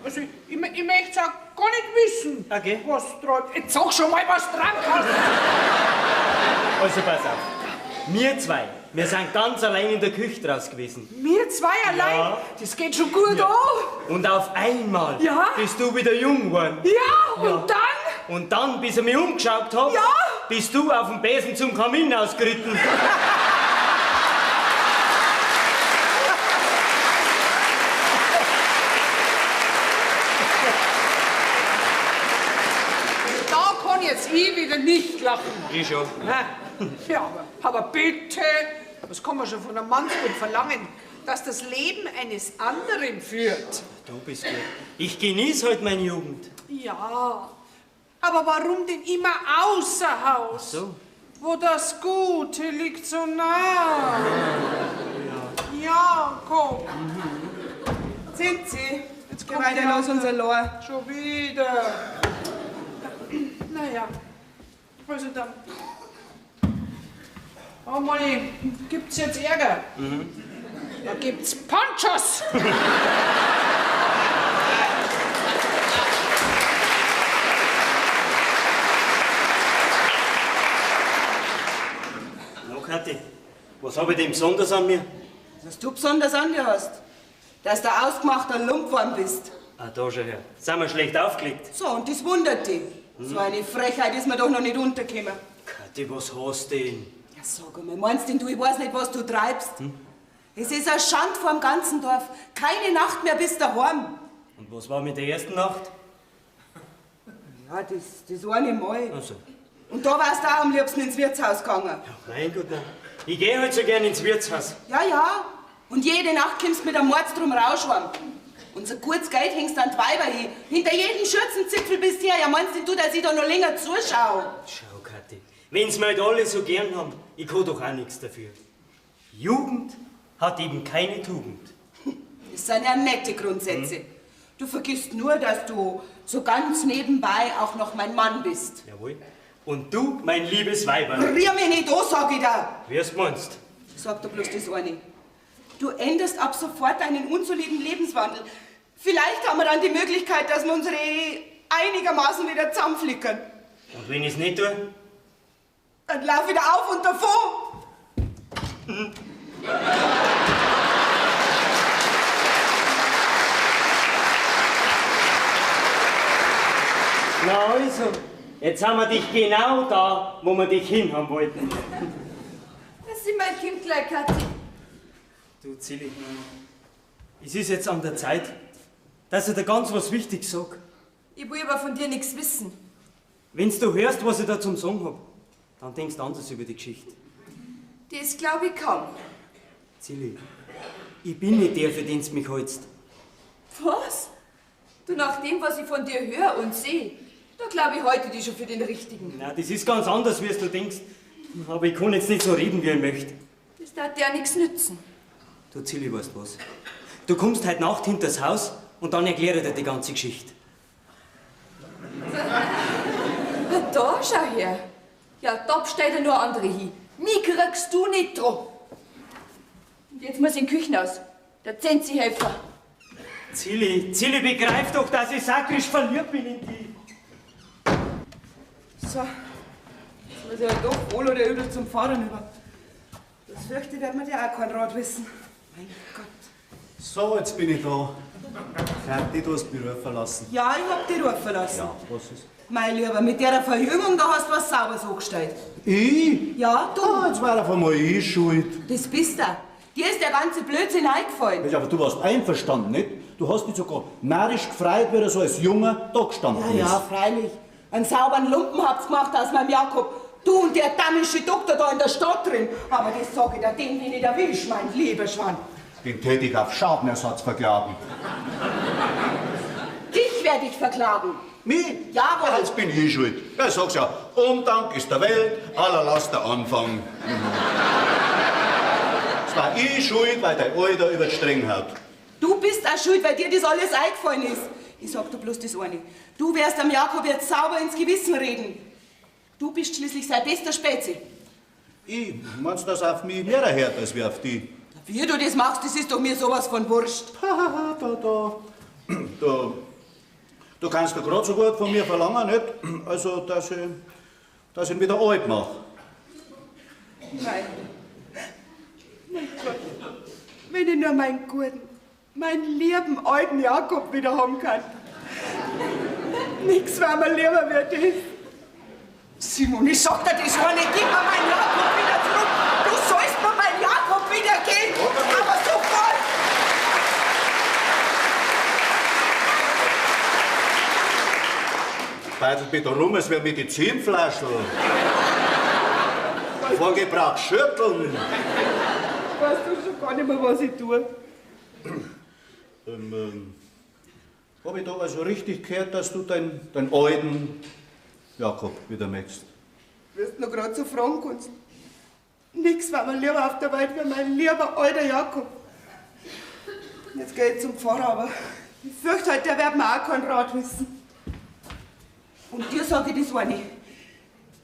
Also ich möchte es auch gar nicht wissen, okay, was träumt. Jetzt sag schon mal, was dran kannst. Also pass auf. Wir zwei, wir sind ganz allein in der Küche draus gewesen. Wir zwei allein? Ja. Das geht schon gut ja an. Und auf einmal ja bist du wieder jung geworden. Ja, ja, und dann? Und dann, bis ich mich umgeschaut hab, ja bist du auf dem Besen zum Kamin ausgeritten. Da kann jetzt ich wieder nicht lachen. Ich schon. Ja, aber bitte, was kann man schon von einem Mannsbild verlangen, dass das Leben eines anderen führt? Du bist gut. Ich genieße heute meine Jugend. Ja, aber warum denn immer außer Haus? Ach so. Wo das Gute liegt so nah. Ja, ja komm. Mhm. Sind Sie? Jetzt Geh kommt weiter, die los andere. unser Lohr. Schon wieder. Naja, also dann. Oh Manni, gibt's jetzt Ärger? Mhm. Da gibt's Ponchos! Kathi, was hab ich denn besonders an mir? Was du besonders an dir hast? Dass du ausgemachter Lumpwurm bist. Ah, da schau her. Sind wir schlecht aufgelegt. So, und das wundert dich. Hm? So eine Frechheit ist mir doch noch nicht untergekommen. Kathi, was hast du denn? Ja, sag einmal, meinst denn du, ich weiß nicht, was du treibst? Hm? Es ist eine Schand vorm ganzen Dorf. Keine Nacht mehr bist daheim. Und was war mit der ersten Nacht? Ja, das eine Mal. Ach so. Und da warst du auch am liebsten ins Wirtshaus gegangen. Ja, mein Gott, nein. Ich geh halt so gern ins Wirtshaus. Ja, ja. Und jede Nacht kommst du mit einem Mordsdrum rauschwarm. Unser gutes Geld hängst an die Weiber hin. Hinter jedem Schürzenzipfel bist du her. Ja, meinst denn du, dass ich da noch länger zuschau? Schau, Kathi, wenn's mir halt alle so gern haben, ich kann doch auch nichts dafür. Jugend hat eben keine Tugend. Das sind ja nette Grundsätze. Hm? Du vergisst nur, dass du so ganz nebenbei auch noch mein Mann bist. Jawohl. Und du, mein liebes Weiberl. Rühr mich nicht an, sag ich dir. Wie's meinst? Sag dir bloß das eine. Du änderst ab sofort deinen unsoliden Lebenswandel. Vielleicht haben wir dann die Möglichkeit, dass wir unsere Ehe einigermaßen wieder zusammenflickern. Und wenn ich's nicht tue? Dann lauf wieder auf und davon. Na also, jetzt haben wir dich genau da, wo wir dich hinhaben wollten. Das ist mein Kind gleich, Kathi. Du, Zilli, es ist jetzt an der Zeit, dass ich dir ganz was Wichtiges sag. Ich will aber von dir nichts wissen. Wenn's du hörst, was ich da zum Sagen hab, dann denkst du anders über die Geschichte. Das glaub ich kaum. Zilli, ich bin nicht der, für den du mich hältst. Was? Du, nach dem, was ich von dir höre und sehe, da glaub ich heute dich schon für den Richtigen. Na, das ist ganz anders, wie du denkst. Aber ich kann jetzt nicht so reden, wie ich möchte. Das darf dir ja nichts nützen. Du, Zilli, weißt was? Du kommst heute Nacht hinters Haus und dann erkläre ich dir die ganze Geschichte. Da, schau her. Ja, da steht ja nur andere hin. Mich kriegst du nicht dran. Und jetzt muss ich in die Küche aus. Der Zenzi helfen. Zilli, Zilli, begreif doch, dass ich sakrisch verliebt bin in dich. So, jetzt muss ich halt doch wohl oder übel zum Pfarrer rüber. Das fürchte ich, wird mir ja auch kein Rat wissen. Mein Gott. So, jetzt bin ich da. Kathi, du hast mich rufen lassen. Ja, ich hab dich rufen lassen. Ja, was ist? Mein Lieber, mit der Verjüngung, da hast du was Sauberes angestellt. Ich? Ja, du. Ah, jetzt war auf einmal ich schuld. Das bist du. Dir ist der ganze Blödsinn eingefallen. Ja, aber du warst einverstanden, nicht? Du hast dich sogar narrisch gefreut, wie er so als Junger da gestanden Ja, ist. ja, freilich. Einen sauberen Lumpen habt's gemacht aus meinem Jakob. Du und der damische Doktor da in der Stadt drin. Aber das sag ich dir, den, den ich erwisch, mein lieber Schwan. Den tät ich auf Schadenersatz verklagen. Dich werde ich verklagen. Mich? Jawohl. Ja, jetzt bin ich schuld. Ja, ich sag's ja, Undank ist der Welt, aller Last der Anfang. Es war ich schuld, weil dein Alter über die Stränge haut. Du bist auch schuld, weil dir das alles eingefallen ist. Ich sag dir bloß das eine. Du wirst am Jakob jetzt sauber ins Gewissen reden. Du bist schließlich sein bester Spezi. Ich, meinst du, dass auf mich mehr hört als wie auf die? Wie du das machst, das ist doch mir sowas von wurscht. Da, du kannst doch grad so gut von mir verlangen, nicht? Also, dass ich ihn wieder alt mach. Nein. Mein Gott. Wenn ich nur meinen guten, meinen lieben alten Jakob wieder haben kann. Nix wär mir lieber wie das. Simon, ich sag dir das gar nicht. Gib mir meinen Jakob wieder zurück. Du sollst mir meinen Jakob wieder geben. Aber sofort. Beitelt mich da rum, es wär Medizinflaschel. Von Gebrauch schütteln. Weißt du schon gar nicht mehr, was ich tue? Hab ich da also richtig gehört, dass du deinen alten Jakob wieder möchtest? Wirst noch grad so fragen kannst. Nix war mir lieber auf der Welt wie mein lieber alter Jakob. Jetzt geh ich zum Pfarrer, aber ich fürchte halt, der wird mir auch keinen Rat wissen. Und dir sag ich das eine.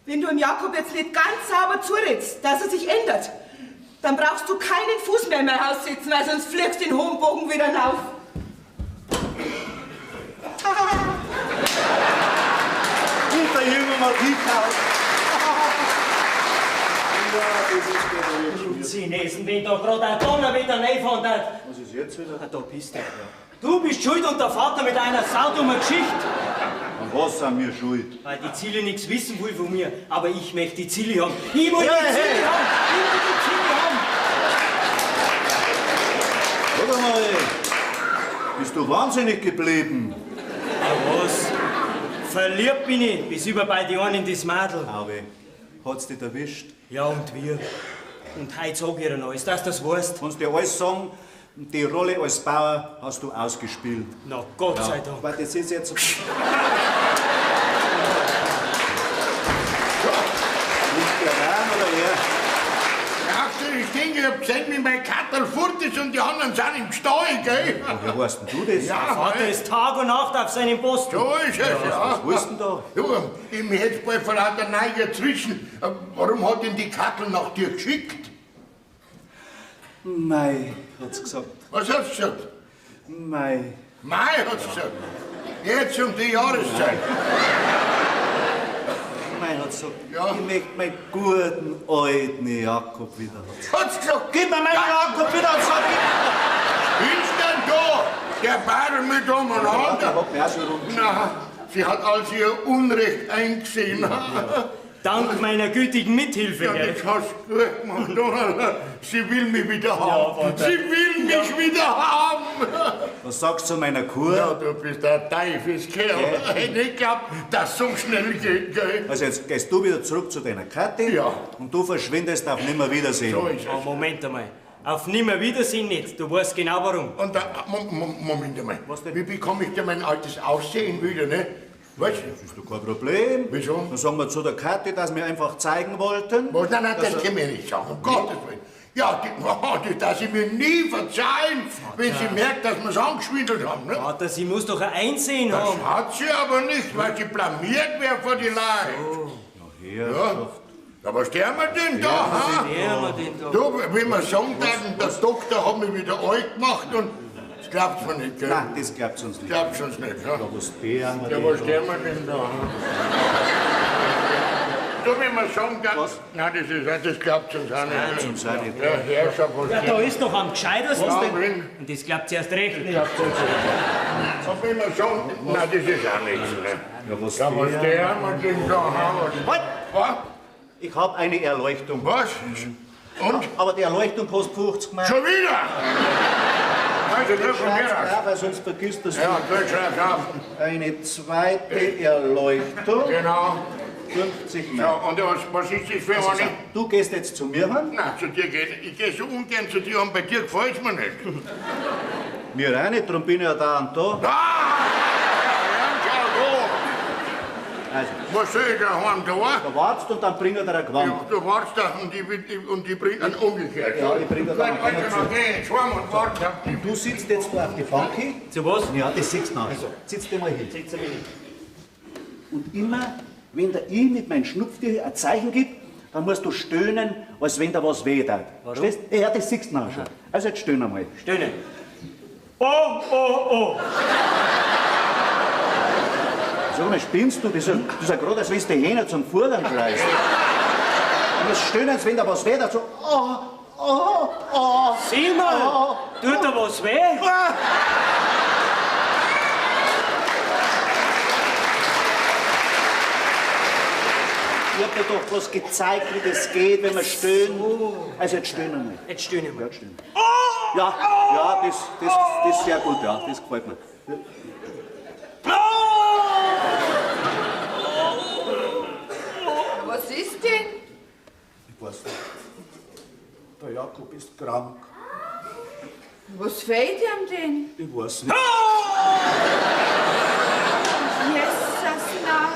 Wenn du dem Jakob jetzt nicht ganz sauber zuredst, dass er sich ändert, dann brauchst du keinen Fuß mehr in mein Haus setzen, weil sonst fliegst du den hohen Bogen wieder hinauf. Und der Junge mal hingehauen. Chinesen, wenn da gerade ein Donner wieder reinfahren hat. Was ist jetzt wieder? Ah, da bist du. Du bist schuld und der Vater mit einer saudummen Geschichte. Und was sind wir schuld? Weil die Ziele nichts wissen will von mir, aber ich möchte die Ziele haben. Ich will Hey, die Ziele hey. haben! Ich will die Ziele haben! Warte mal, bist du wahnsinnig geblieben? Ja, was? Verliebt bin ich bis über bei die Ohren in das Madel. Auwe, hat's dich erwischt? Ja, und wir. Und heute sag ich ihr noch, ist das das weißt? Kannst dir alles sagen, die Rolle als Bauer hast du ausgespielt. Na, Gott sei Dank. Weil das ist jetzt... Nicht der Rahn oder wer? Ja, ich denke, ich hab gesehen, wie mein Kattel fort ist und die anderen sind im Stall, gell? Woher weißt denn du das? Ja, Der Vater ist Tag und Nacht auf seinem Posten. So ist es, ja. Was willst du denn da? Ja, ich mich jetzt bald vor lauter Neugier zwischen. Warum hat denn die Kattel nach dir geschickt? Mei, hat's gesagt. Was hat's gesagt? Mei. Mei, hat's gesagt. Jetzt um die Jahreszeit. Mei hat gesagt, Ja. ich möchte meinen guten alten Jakob wieder. Hat's gesagt. Gib mir meinen Jakob wieder, sag ich! Ist denn da? Der Bader mit umeinander. Der hat mich auch schon rumgeschickt. Na, sie hat also ihr Unrecht eingesehen. Dank meiner gütigen Mithilfe, Ja, gell? das hast du gut gemacht, Donald. Sie will mich wieder haben. Vater. Sie will mich wieder haben. Was sagst du zu meiner Kur? Ja, du bist ein Teufelskerl. Ich hätte nicht geglaubt, dass so schnell geht, gell? Also jetzt gehst du wieder zurück zu deiner Kathi. Ja. Und du verschwindest auf Nimmerwiedersehen. So ist Oh, es. Moment einmal. Auf Nimmerwiedersehen nicht. Du weißt genau warum. Und da, Moment einmal. Was denn? Wie bekomme ich denn mein altes Aussehen wieder, ne? Was? Das ist doch kein Problem. Wieso? Dann sagen wir zu der Kathi, dass wir einfach zeigen wollten. Was? Nein, nein, dass das können wir nicht sagen, um Gottes Willen. Ja, die, das sie mir nie verzeihen, wenn sie merkt, dass wir's angeschwindelt haben, ne? Vater, sie muss doch ein Einsehen Das haben. hat sie aber nicht, weil sie blamiert wäre vor die Leute. Herrschaft. Ja, was tun wir denn da, ha? Wer haben wir denn da? Du, wenn wir sagen würden, der Doktor hat mich wieder alt gemacht und das glaubt's mir nicht, gell? Nein, das glaubt's uns nicht. Glaubt's uns nicht, ja? Ja, was der Ja, was tun wir denn da? ha? Du, wenn wir sagen würden... Was? Nein, das, ist, das glaubt's uns auch nicht. Glaubt's uns auch nicht. Ja, Herrschaft, was Ja, da ist doch am gescheitesten. Ja, wenn- Und das glaubt sie erst recht nicht. Glaubt's uns nicht. Und wenn wir sagen... Nein, das ist auch nichts, ne? Ja, was Ja, was der? tun wir denn da? ha? Was? Halt! Was? Ich hab eine Erleuchtung. Was? Und? Aber die Erleuchtung kostet 50 Mark. Schon wieder? Also, du von mir Schreib's aus. auf, weil sonst vergisst das. Ja, gut, schreib's auf. Eine zweite Erleuchtung. Genau. 50 Ja, Mark. und was ist das für eine? Du gehst jetzt zu mir heim. Nein, zu dir geht. Ich gehe so ungern zu dir und bei dir gefällt's mir nicht. Mir auch nicht, darum bin ich ja da und da. Ah! Ja, schau Also, da. Was soll ich daheim da? da wartest und dann bring ich dir ein Gewand. Ja, du wartest da und ich bring einen umgekehrt. Ja, ich bring dir dann Gut, also, einen dann geh jetzt heim und warte auf dich. Du sitzt jetzt da auf die Bank. Zu was? Ja, das siehst du noch. Sitz dir mal hin. Setz mich hin. Und immer, wenn der ich mit meinem Schnupftier ein Zeichen gibt, dann musst du stöhnen, als wenn da was weh tat. Warum? Verstehst? Ja, das siehst du nachher schon. Also jetzt stöhn einmal. Stöhnen. Oh, oh, oh. Sag mal, spinnst du? Das ist ja gerade, als wenn du die Hähne zum Fordern schreist. Du musst stöhnen, als wenn da was weh tat. So, oh, oh, oh. Sieh mal, tut da was weh? Ah! Ich hab dir doch bloß gezeigt, wie das geht, wenn man stöhnt. Also jetzt stöhnen einmal. Jetzt stöhne ich mal. Ja, jetzt stöhnen. Ja, ja, das ist sehr gut, ja, das gefällt mir. Was ist denn? Ich weiß nicht. Der Jakob ist krank. Was fehlt ihm denn? Ich weiß nicht. Jesus, na.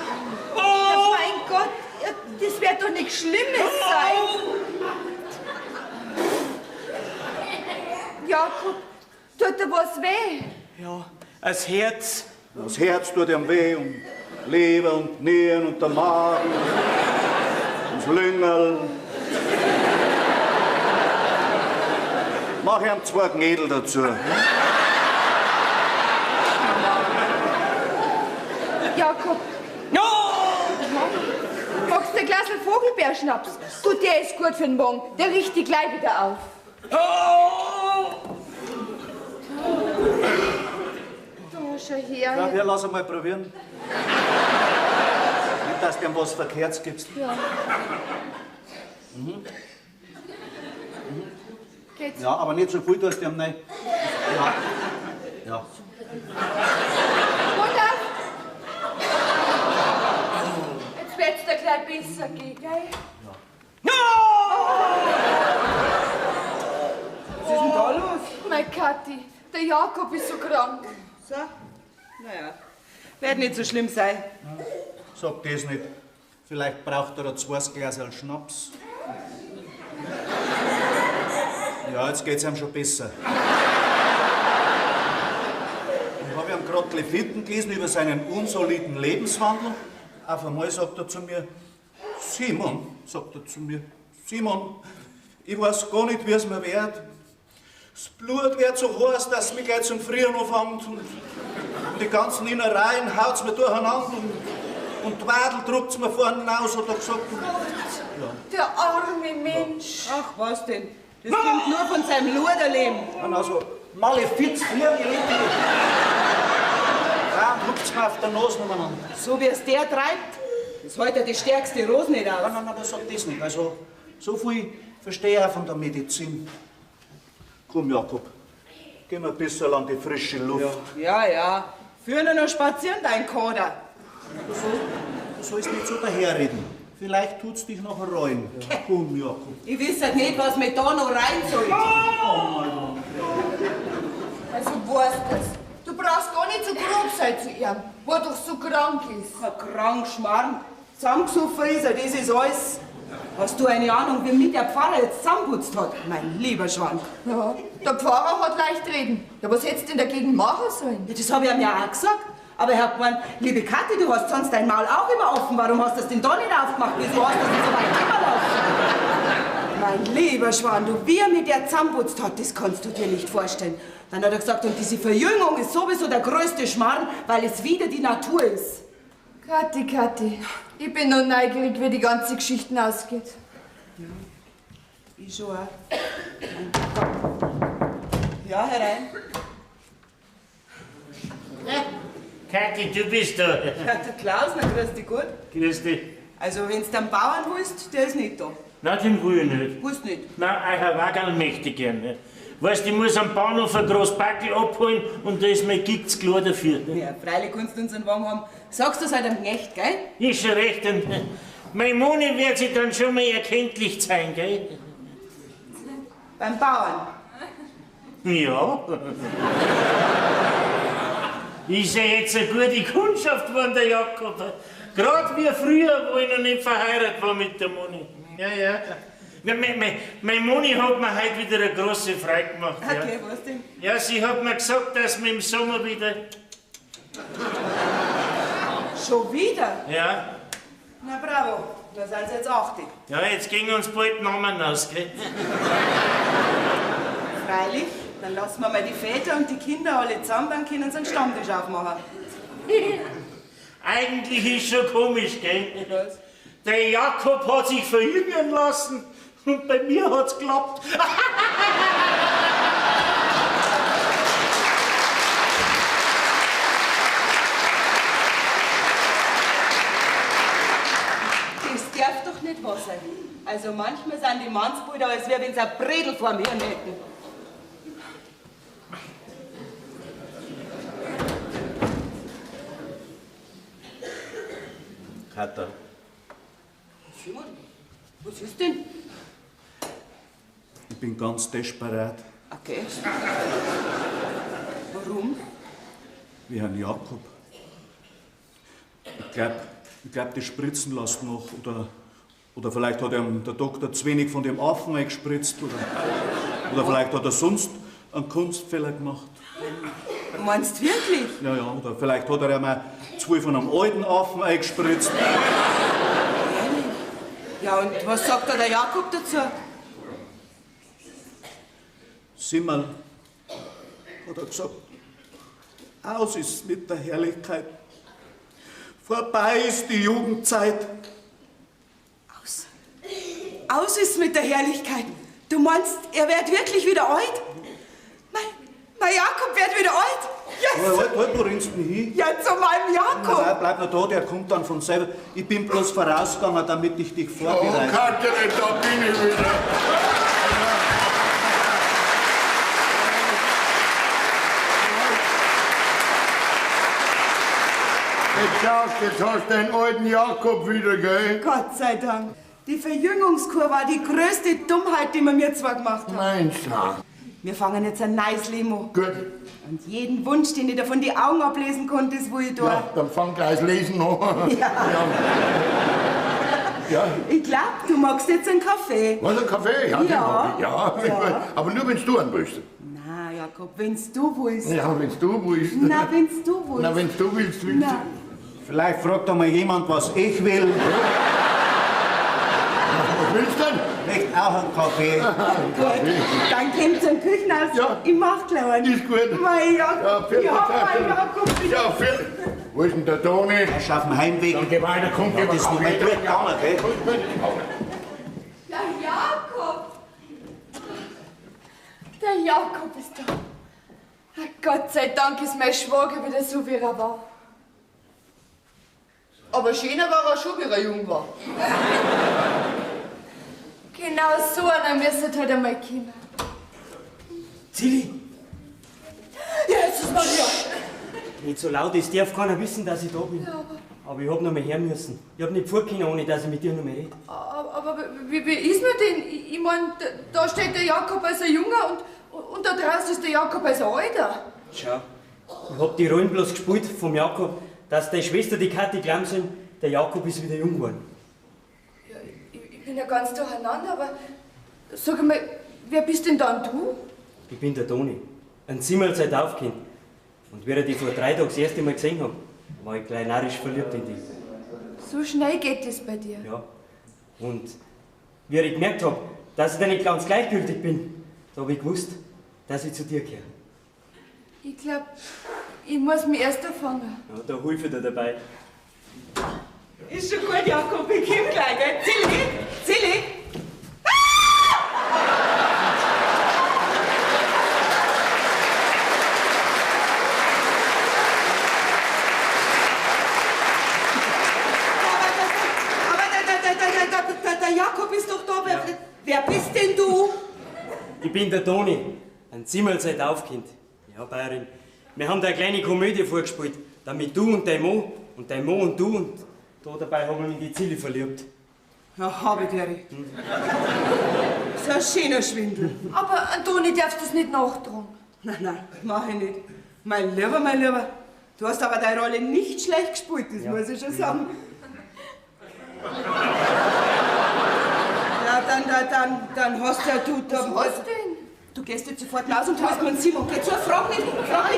Ja, mein Gott, ja, das wird doch nichts Schlimmes sein. Jakob, tut dir was weh? Ja, das Herz. Das Herz tut ihm weh und Leber und Nieren und der Magen und das Lüngerl. Mach ihm zwei Knädel dazu. Jakob, No! Magst du ein Glas Vogelbeerschnaps? Du, der ist gut für den Magen. Der riecht dich gleich wieder auf. Da, schau her. Ja, hier, lass einmal probieren. Nicht, dass du ihm was Verkehrtes gibst. Ja. Mhm. Mhm. Geht's? Ja, aber nicht so viel tust du ihm rein. Ja. Ja. Mund auf! Jetzt wird's dir gleich besser gehen, gell? Ja. Was ist denn da los? Mein Kathi, der Jakob ist so krank. So? Naja, wird nicht so schlimm sein. Ja. Sag das nicht. Vielleicht braucht er ein zweites Glas Schnaps. Ja, jetzt geht's ihm schon besser. Ich habe ihm gerade Leviten gelesen über seinen unsoliden Lebenswandel. Auf einmal sagt er zu mir, Simon, sagt er zu mir, Simon, ich weiß gar nicht, wie es mir wird. Das Blut wird so heiß, dass es mich gleich zum Frieren anfängt. Und die ganzen Innereien haut's mir durcheinander. Und die Wadel druckt's mir vorne raus, hat er gesagt. Gott, ja. Der arme Mensch. Ja. Ach, was denn? Das kommt nur von seinem Luderleben. Also, Malefiz, vier, ich lebe. Ja, und hupft's mir auf der Nase umeinander. So wie es der treibt, das hält er die stärkste Rose nicht aus. Nein, nein, nein, das sagt das nicht. Also, so viel verstehe ich auch von der Medizin. Komm, Jakob, gehen wir ein bisschen an die frische Luft. Ja, ja. Ja. Führ ihn noch spazieren, dein Kader. Du sollst nicht so daherreden. Vielleicht tut's dich noch reuen. Ja. Komm, Jakob. Ich weiß halt nicht, was mir da noch rein soll. Oh mein Gott. Also, weißt das. Du brauchst gar nicht so grob sein zu ihm, wo er doch so krank ist. Kein krank Schmarrn. Zusammengesoffen ist er, das ist alles. Hast du eine Ahnung, wie mich der Pfarrer jetzt zusammenputzt hat? Mein lieber Schwan. Ja, der Pfarrer hat leicht reden. Ja, was hättest du denn dagegen machen sollen? Ja, das habe ich ihm ja auch gesagt. Aber er hat gemeint, liebe Kathi, du hast sonst dein Maul auch immer offen. Warum hast du das denn da nicht aufgemacht? Wieso hast du das denn so weit immer laufen? Mein lieber Schwan, du, wie er mit der zusammenputzt hat, das kannst du dir nicht vorstellen. Dann hat er gesagt, und diese Verjüngung ist sowieso der größte Schmarrn, weil es wieder die Natur ist. Kathi, Kathi, ich bin nur neugierig, wie die ganze Geschichte ausgeht. Ja, ich schon auch. Ja, herein. Ja. Kathi, du bist da. Ja, der Klaus, na, grüß dich gut. Grüß dich. Also, wenn du den Bauern willst, der ist nicht da. Nein, den will ich nicht. Willst nicht? Nein, euer Wagerl möchte ich gern. Ne? Weißt, ich muss am Bahnhof ein großes Packel abholen und da ist mein Gig zu klar dafür. Ne? Ja, freilich kannst du unseren Wagen haben. Sagst du's halt am Knecht, gell? Ist schon recht. Und mein Moni wird sich dann schon mal erkenntlich zeigen, gell? Beim Bauern? Ja. Ist ja jetzt eine gute Kundschaft geworden, der Jakob. Gerade wie früher, wo ich noch nicht verheiratet war mit der Moni. Ja, ja. Ja, meine Moni hat mir heute wieder eine große Freude gemacht. Okay, ja. Was denn? Ja, sie hat mir gesagt, dass wir im Sommer wieder... Schon wieder? Ja. Na bravo, da sind sie jetzt 80. Ja, jetzt gehen uns bald Namen aus, gell? Freilich, dann lassen wir mal die Väter und die Kinder alle zusammen, dann können sie einen Stammtisch aufmachen. Eigentlich ist schon komisch, gell? Was? Der Jakob hat sich verjüngen lassen und bei mir hat's geklappt. Das darf doch nicht wahr sein. Also manchmal sind die Mannsbilder, als wär, wenn sie ein Bredel vorm Hirn hätten. Katha. Simon, was ist denn? Ich bin ganz desperat. Okay. Warum? Wie Herrn Jakob. Ich glaub, die spritzen lassen noch. Oder vielleicht hat ihm der Doktor zu wenig von dem Affen eingespritzt. Oder vielleicht hat er sonst einen Kunstfehler gemacht. Meinst du wirklich? Ja, ja. Oder vielleicht hat er ihm auch zu viel von einem alten Affen eingespritzt. Ehrlich? Ja, und was sagt da der Jakob dazu? Simmerl, hat er gesagt, aus ist mit der Herrlichkeit. Vorbei ist die Jugendzeit. aus ist mit der Herrlichkeit. Du meinst, er wird wirklich wieder alt? Mein Jakob wird wieder alt. Yes. Halt, halt, wo rennst du denn hin? Ja, zu meinem Jakob. Nein, bleib noch da, der kommt dann von selber. Ich bin bloß vorausgegangen, damit ich dich vorbereite. Oh, Katrin, da bin ich wieder. Jetzt schaust, jetzt hast du den alten Jakob wieder, gell? Gott sei Dank. Die Verjüngungskur war die größte Dummheit, die man mir zwar gemacht hat. Meinst du? Wir fangen jetzt ein neues Leben an. Gut. Und jeden Wunsch, den ich dir von die Augen ablesen konnte, das will ich tun. Ja, dann fang gleich das Lesen an. Ja. Ja. Ich glaub, du magst jetzt einen Kaffee. Was, einen Kaffee? Ja, Ja. den mag ich. Ja. Ja. Aber nur, wenn du einen willst. Na, Jakob, wenn's du willst. Ja, wenn's du willst. Na, wenn's du willst. Na, wenn's du willst, willst Na. Vielleicht fragt einmal jemand, was ich will. Was willst du denn? Nicht auch einen Kaffee. Gut, dann kommt zum Küchenhaus. Ja. Ich mach gleich einen. Ist gut. Mein Jakob, Ja, ja, mein Jakob. Ja, viert. Wo ist denn der Toni? Er ist auf dem Heimweg. Dann geh weiter, komm, Ja, geh das ist noch mal gut gegangen, gell? Der Jakob! Der Jakob ist da. Ach, Gott sei Dank ist mein Schwager wieder so, wie er war. Aber schöner war er schon, wie er jung war. Genau so einer müsste halt einmal kommen. Zilli, Jesus Maria. nicht so laut, es darf keiner wissen, dass ich da bin. Aber ich hab noch mal her müssen. Ich hab nicht fort können, ohne dass ich mit dir noch mal rede. Aber wie ist mir denn? Ich mein, da steht der Jakob als ein Junger und da draußen ist der Jakob als ein Alter. Schau, ich hab die Rollen bloß gespielt vom Jakob, dass deine Schwester die Kathi glauben sollen, der Jakob ist wieder jung geworden. Ja, ich bin ja ganz durcheinander, aber sag einmal, wer bist denn dann du? Ich bin der Toni, ein Zimmerl seit Aufkind. Und wie ich dich vor 3 Tagen das erste Mal gesehen hab, war ich gleich narrisch verliebt in dich. So schnell geht das bei dir. Ja. Und wie ich gemerkt hab, dass ich dir nicht ganz gleichgültig bin, da hab ich gewusst, dass ich zu dir gehöre. Ich glaub, ich muss mich erst erfangen. Ja, da hilf ich dir dabei. Ist schon gut, Jakob, ich komm gleich, gell? Zilli, Zilli. Aber der Jakob ist doch da. Wer bist denn du? Ich bin der Toni, ein Zimmerl seit Aufkind. Ja, Bayerin, wir haben da eine kleine Komödie vorgespielt, damit du und dein Mo und dein Mo und du und da dabei haben wir mich in die Zilli verliebt. Ja, habe ich dir. So ein schöner Schwindel. Aber Antoni darfst das nicht nachtragen. Nein, nein, mach ich nicht. Mein Lieber, du hast aber deine Rolle nicht schlecht gespielt, das muss ich schon sagen. Ja, dann hast ja du... Was hast denn? Du gehst jetzt sofort raus und holst mir einen Simon. Geh zu, frag nicht,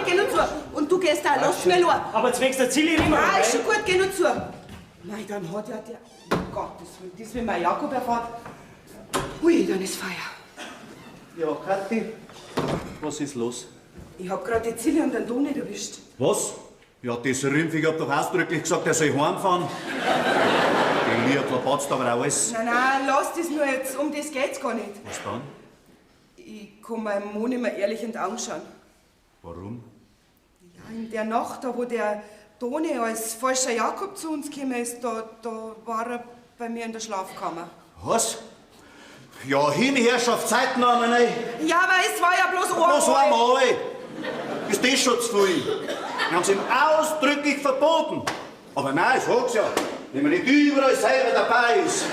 geh nur zu. Und du gehst auch, lass schnell an. Aber zwecks der Zilli immer. Nein, ist schon gut, geh nur zu. Nein, dann hat ja der... Um Gottes Willen, das, wenn mein Jakob erfährt. Ui, dann ist Feier. Ja, Kathi, was ist los? Ich hab grad die Zilli und den Toni erwischt. Was? Ja, das Rimpf, ich hab doch ausdrücklich gesagt, er soll heimfahren. Die Lieb verpatzt aber auch alles. Nein, nein, lass das nur jetzt, um das geht's gar nicht. Was dann? Ich kann meinem Mann nicht mehr ehrlich in die Augen schauen. Warum? Ja, in der Nacht, da wo der Toni als falscher Jakob zu uns gekommen ist, da war er bei mir in der Schlafkammer. Was? Ja, Hinherrschaft, Zeitnahme, ne? Ja, aber es war ja bloß einmal. Bloß einmal. Ist das schon zu viel? Wir haben's ihm ausdrücklich verboten. Aber nein, ich sag's ja, wenn man nicht überall selber dabei ist.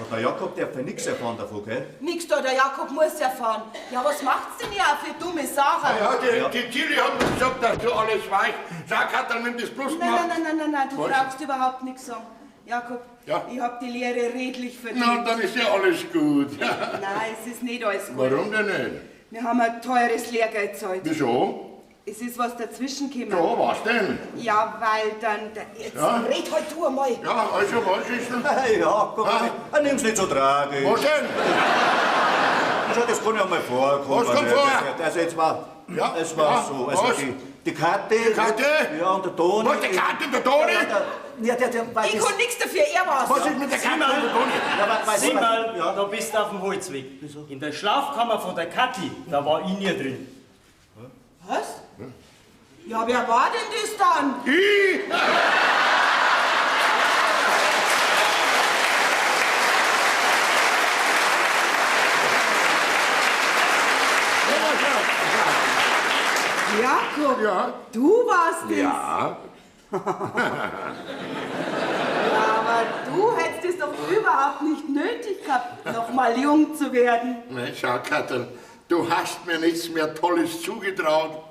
Aber der Jakob darf ja nichts erfahren davon, gell? Nix da, der Jakob muss erfahren. Ja, was macht's denn ja auch für dumme Sachen? Ja, die Zilli hat mir gesagt, dass du alles weißt. Sag, hat dann mit das bloß Nein, gemacht. nein, nein, nein, nein, nein, du Was? brauchst überhaupt nichts sagen. Jakob, Ja? ich hab die Lehre redlich verdient. Na, dann ist ja alles gut. Nein, es ist nicht alles gut. Warum denn nicht? Wir haben ein teures Lehrgeld gezahlt. Wieso? Es ist was dazwischen gekommen. Ja, was denn? Ja, weil dann... Jetzt Ja? red halt du einmal. Ja, also was ist denn? Hey, Jakob, ah, nimm's nicht so tragisch. Was denn? Schau, das kann ja mal vorkommen. Was kommt vor? Das jetzt war Ja. Es war ja. so. Also Was? die Kathi. Die Kathi? Ja, und der Toni. Was, die Kathi und der Toni? Ja, der, weil Ich das- kann nichts dafür, er war's. Was ist mit der Kathi und der Toni? Ja, weil- weil- Simmerl, Ja. da bist du auf dem Holzweg. In der Schlafkammer von der Kathi, da war ich nie drin. Was? Ja, wer war denn das dann? Ich? Jakob, Ja. du warst es. Ja. Ja, aber du hättest es doch überhaupt nicht nötig gehabt, noch mal jung zu werden. Na, schau, Katrin, du hast mir nichts mehr Tolles zugetraut.